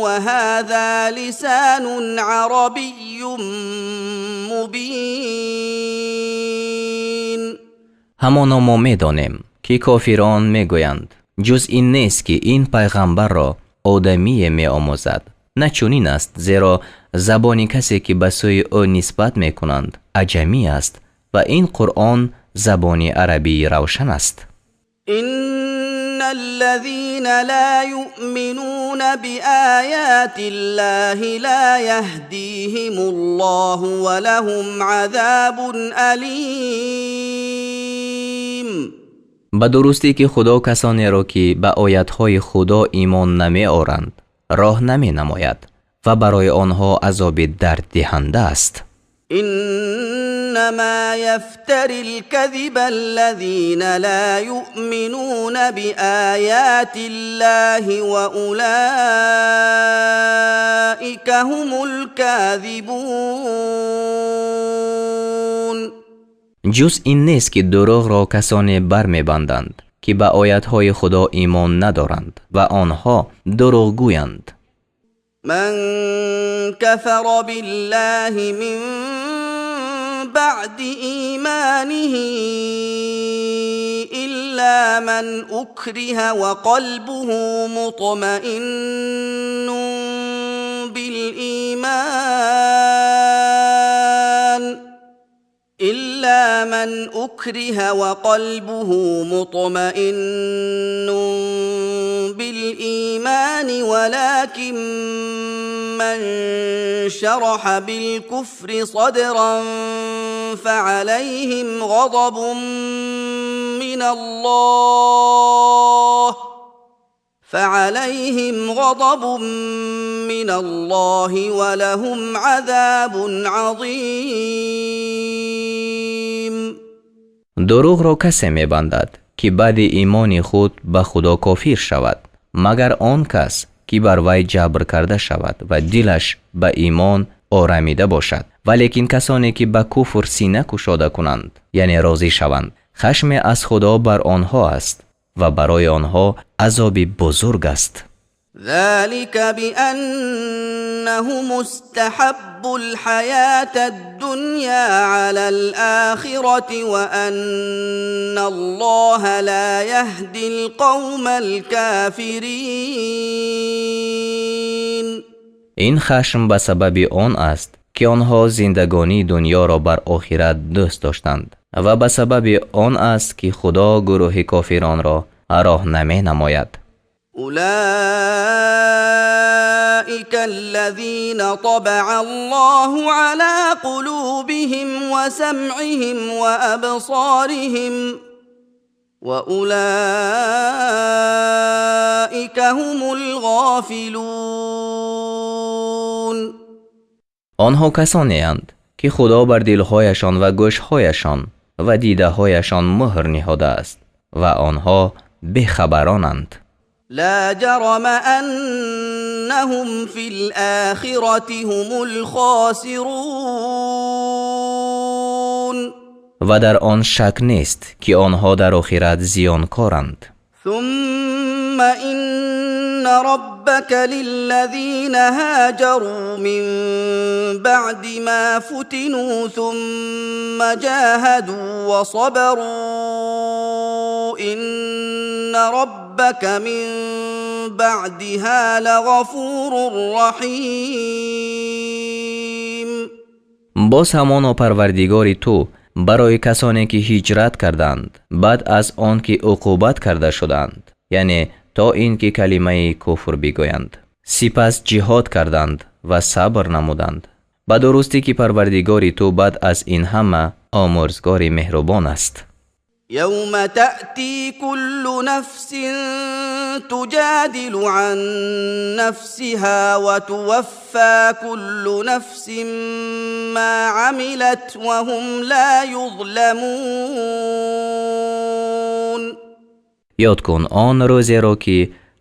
وهذا لسان عربي مبين. Ҳамоно мо медонем, ки кофирон мегӯянд: ҷуз ин нест, ки ин пайғамбарро одамие меомӯзад. На чунин аст, зеро забони касе, ки ба сӯи ӯ нисбат мекунанд, аҷамӣ аст ва ин Қуръон забони арабии равшан аст. ان الذين لا يؤمنون بايات الله لا يهديهم الله ولهم عذاب اليم. Ба дурустӣ, ки Худо касонеро, ки ба оятҳои Худо имон намеоранд, роҳ наменамояд ва барои онҳо азоби дарддиҳанда аст. انما يفتري الكذب الذين لا يؤمنون بايات الله واولئك هم الكاذبون. Ҷуз ин нест, ки дурӯғро касоне бармебанданд, ки ба оятҳои Худо имон надоранд, ва онҳо дурӯғгӯянд. من كفر بالله من بعد ايمانه الا من اكره وقلبه مطمئن بالايمان الا من اكره وقلبه مطمئن بالايمان ولكن من شرح بالكفر صدرا فعليهم غضب من الله فعليهم غضب من الله ولهم عذاب عظيم. Дурӯғро касе мебандад, ки баъди имони худ ба Худо кофир шавад, магар он кас, ки бар вай ҷабр карда шавад ва дилаш ба имон орамида бошад. Валекин касоне, ки ба куфр сина кушода кунанд, яъне розӣ шаванд, хашме аз Худо бар онҳо аст ва барои онҳо азоби бузург аст. ذلك بانهم استحبوا الحياه الدنيا على الاخره وان الله لا يهدي القوم الكافرين. Ин хашм ба сабаби он аст, ки онҳо зиндагонии дунёро бар охират дӯст доштанд, ва ба сабаби он аст, ки Худо гурӯҳи кофиронро роҳ наменамояд. اولئك الذين طبع الله على قلوبهم وسمعهم وابصارهم واولئك هم الغافلون. Онҳо касонеанд, ки Худо бар дилҳояшон ва гӯшҳояшон ва дидаҳояшон муҳр ниҳодааст ва онҳо бехабаронанд. لا جرم انهم في الاخره هم الخاسرون. Ва дар он шак нест, ки онҳо дар охират зиёнкоранд. ثم ان ربك للذين هاجروا من بعد ما فتنوا ثم جاهدوا وصبروا ان ربك من بعدها لغفور رحيم. Боз ҳамоно Парвардигори ту барои касоне, ки ҳиҷрат карданд баъд аз он ки уқубат карда шуданд, яъне то ин ки калимаи куфр бигӯянд, сипас ҷиҳод карданд ва сабр намуданд, ба дурустӣ, ки Парвардигори ту баъд аз ин ҳама омӯрзгори меҳрубон аст. يوم تأتي كل نفس تجادل عن نفسها وتوفى كل نفس ما عملت وهم لا يظلمون. Ёд кун он рӯзеро, ки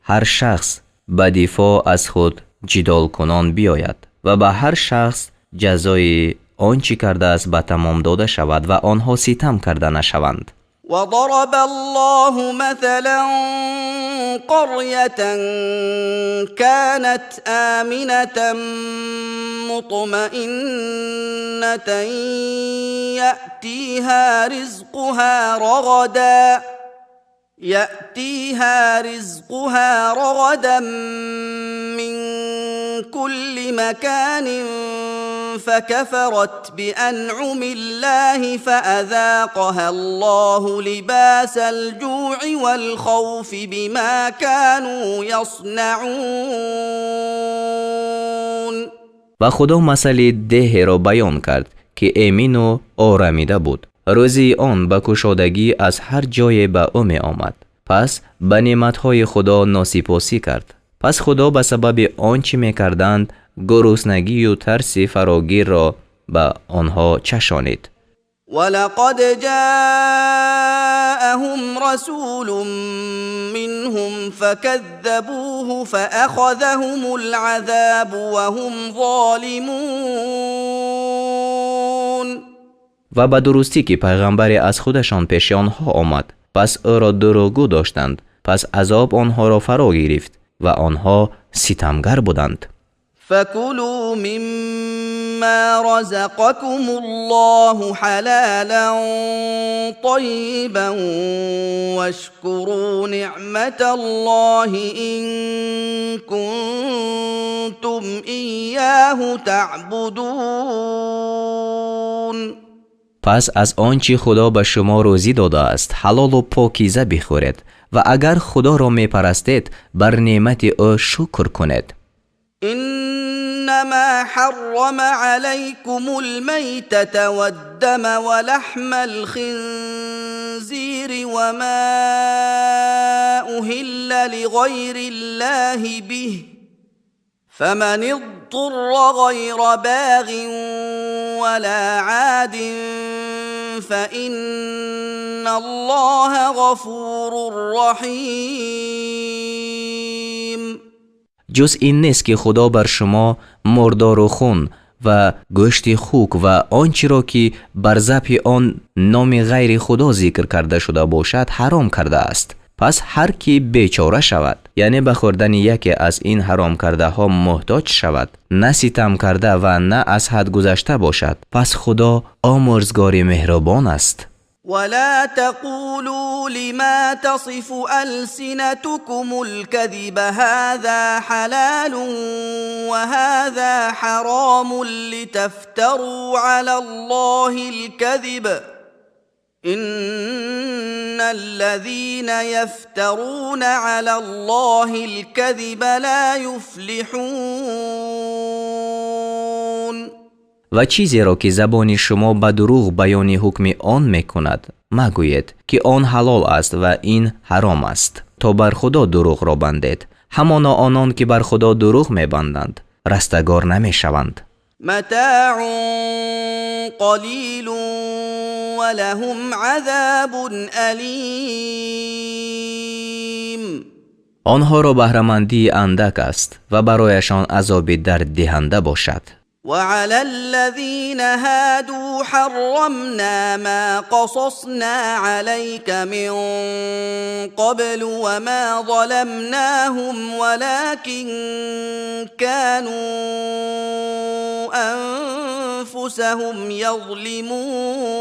ҳар шахс ба дифоъ аз худ ҷидолкунон биёяд ва ба ҳар шахс ҷазои он чӣ кардааст ба тамом дода шавад ва онҳо ситам карда нашаванд. وضرب الله مثلا قرية كانت آمنة مطمئنة يأتيها رزقها رغدا من كل مكان، فكفرت بأنعم الله فأذاقها الله لباس الجوع والخوف بما كانوا يصنعون. Ва Худо масали деҳеро баён кард, ки эмину орамида буд, рӯзии он ба кушодагӣ аз ҳар ҷое ба ӯ меомад. Пас ба неъматҳои Худо носипосӣ кард. Пас Худо ба сабаби он чӣ мекарданд гуруснагию тарси фарогирро ба онҳо чашонид. ولقد جاءهم رسول منهم فكذبوه فأخذهم العذاب وهم ظالمون. Ва ба дурустӣ, ки пайғамбаре аз худашон пеши онҳо омад, пас ӯро дурӯғгӯ доштанд. Пас азоб онҳоро фаро гирифт ва онҳо ситамгар буданд. فكلوا مما رزقكم الله حلالا طيبا واشكروا نعمة الله إن كنتم إياه تعبدون. Пас аз он чӣ Худо ба шумо рӯзӣ додааст, ҳалолу покиза бихӯред ва агар Худоро мепарастед, бар неъмати ӯ шукр кунед. إنما حرم عليكم الميتة والدم ولحم الخنزير وما أهل لغير الله به، فمن اضطر غير باغ ولا عاد فإن الله غفور رحيم. Ҷуз ин нест, ки Худо бар шумо мурдору хун ва гӯшти хук ва он чиро, ки бар забҳи он номи ғайри Худо зикр карда шуда бошад, ҳаром кардааст. Пас ҳар ки бечора шавад, яъне ба хӯрдани яке аз ин ҳаромкардаҳо муҳтоҷ шавад, на ситам карда ва на аз ҳад гузашта бошад, пас Худо омӯрзгори меҳрубон аст. ولا تقولوا لما تصف ألسنتكم الكذب هذا حلال وهذا حرام لتفتروا على الله الكذب، إن الذين يفترون على الله الكذب لا يفلحون. Ва чизеро, ки забони шумо ба дурӯғ баёни ҳукми он мекунад, магӯед, ки он ҳалол аст ва ин ҳаром аст, то бар Худо дурӯғро бандед. Ҳамоно онон, ки бар Худо дурӯғ мебанданд, растагор намешаванд. متاع قليل ولهم عذاب أليم. Онҳоро баҳрамандии андак аст ва барояшон азоби дарддиҳанда бошад. وعلى الذين هادوا حرمنا ما قصصنا عليك من قبل وما ظلمناهم ولكن كانوا أنفسهم يظلمون.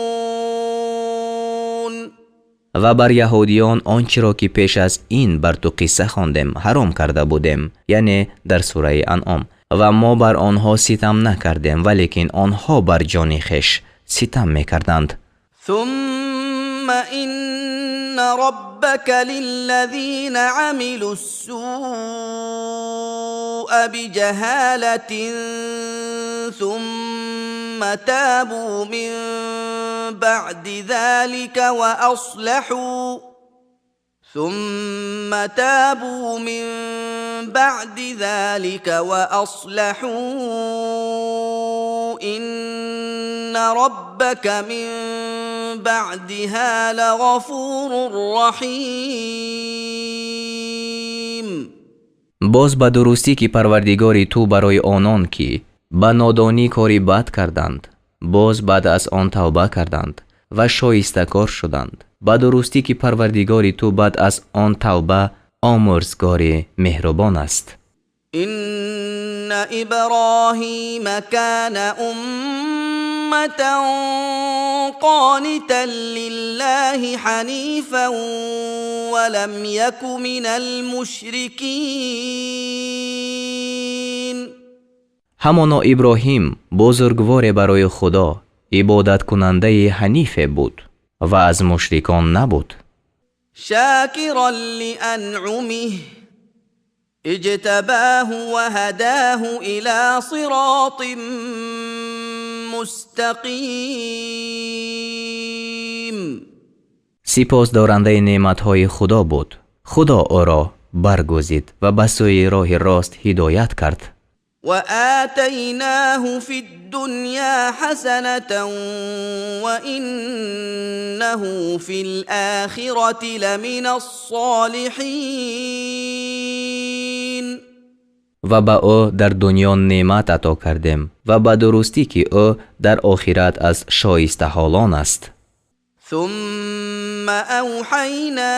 Ва бар яҳудиён он чиро, ки пеш аз ин бар ту қисса хондем, ҳаром карда будем, яъне дар сураи Анъом. Ва мо бар онҳо ситам накардем, валекин онҳо бар ҷони хеш ситам мекарданд. ثم إن ربك للذين عملوا السوء بجهالة ثم تابوا من بعد ذلك وأصلحوا ثم تابوا من بعد ذلك وأصلحوا إن ربك من بعدها لغفور رحيم. Боз ба дурустӣ, ки Парвардигори ту барои онон, ки ба нодонӣ кори бад карданд, боз баъд аз он тавба карданд ва шоистакор шуданд, ба дурустӣ, ки Парвардигори ту баъд аз он тавба омӯрзгори меҳрубон аст. إن إبراهيم كان أمة قانتا لله حنيفا ولم يك من المشركين. Ҳамоно Иброҳим бузургворе барои Худо ибодаткунандаи ҳанифе буд ва аз мушрикон набуд. شاكرا لأنعمه، اجتباه وهداه إلى صراط مستقيم. Сипосдорандаи неъматҳои Худо буд. Худо ӯро баргузид ва ба сӯи роҳи рост ҳидоят кард. وآتيناه في الدنيا حسنة وإنه في الآخرة لمن الصالحين. Ва ба ӯ дар дунё неъмат ато кардем ва ба дурустӣ, ки ӯ дар охират аз шоистаҳолон аст. ثم أوحينا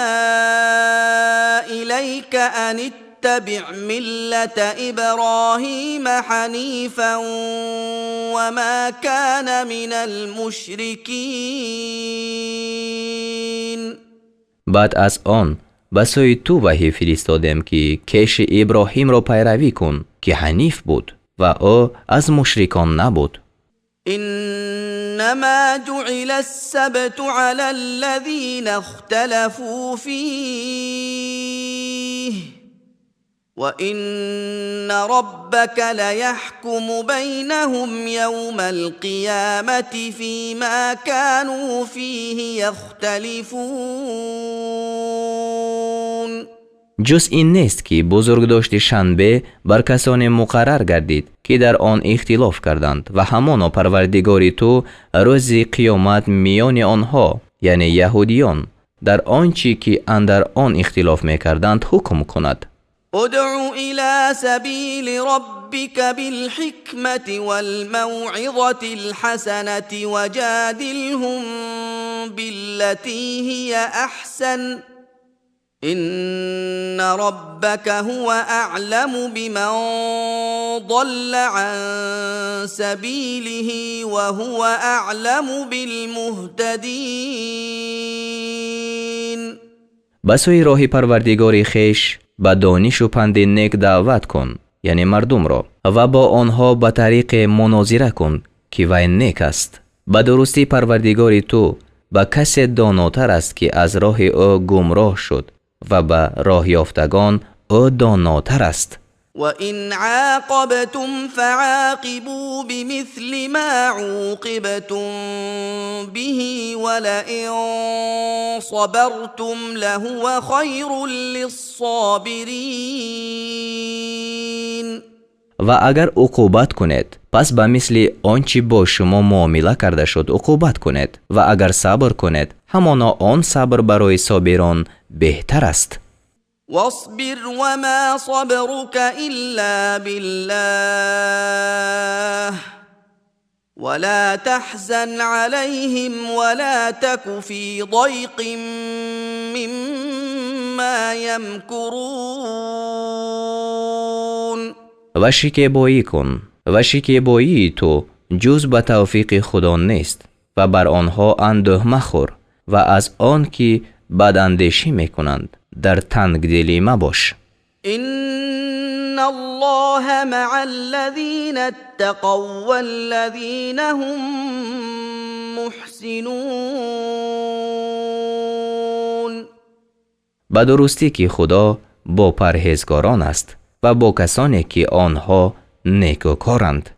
إليك أن اتبع ملة إبراهيم حنيفا وما كان من المشركين. Баъд аз он ба сӯи ту ваҳй фиристодем, ки кеши Иброҳимро пайравӣ кун, ки ҳаниф буд ва ӯ аз мушрикон набуд. إنما جعل السبت على الذين اختلفوا فيه، وإن ربك ليحكم بينهم يوم القيامة فيما كانوا فيه يختلفون. Ҷуз ин нест, ки бузургдошти шанбе бар касоне муқаррар гардид, ки дар он ихтилоф карданд, ва ҳамоно Парвардигори ту рӯзи қиёмат миёни онҳо, яъне яҳудиён, дар он чӣ ки андар он ихтилоф мекарданд, ҳукм кунад. ادع إلى سبيل ربك بالحكمة والموعظة الحسنة وجادلهم بالتي هي أحسن، إن ربك هو أعلم بمن ضل عن سبيله وهو أعلم بالمهتدين. Ба сӯи роҳи Парвардигори хеш ба донишу панди нек даъват кун, яъне мардумро, ва бо онҳо ба тариқе мунозира кун, ки вай нек аст. Ба дурустӣ, Парвардигори ту ба касе донотар аст, ки аз роҳи ӯ гумроҳ шуд, ва ба роҳёфтагон ӯ донотар аст. وإن عاقبتم فعاقبوا بمثل ما عوقبتم به، ولئن صبرتم لهو خير للصابرين. Ва агар уқубат кунед, пас ба мисли он чӣ бо шумо муомила карда шуд уқубат кунед, ва агар сабр кунед, ҳамоно он сабр барои собирон беҳтар аст. واصبر وما صبرك إلا بالله، ولا تحزن عليهم ولا تك في ضيق مما يمكرون. Ва шикебоӣ кун, ва шикебоии ту ҷуз ба тавфиқи Худо нест, ва бар онҳо андӯҳ махӯр ва аз он ки бадандешӣ мекунанд, дар тангдилӣ мабош. إن الله مع الذين اتقوا والذين هم محسنون. Ба дурустӣ, ки Худо бо парҳезгорон аст ва бо касоне, ки онҳо некӯкоранд.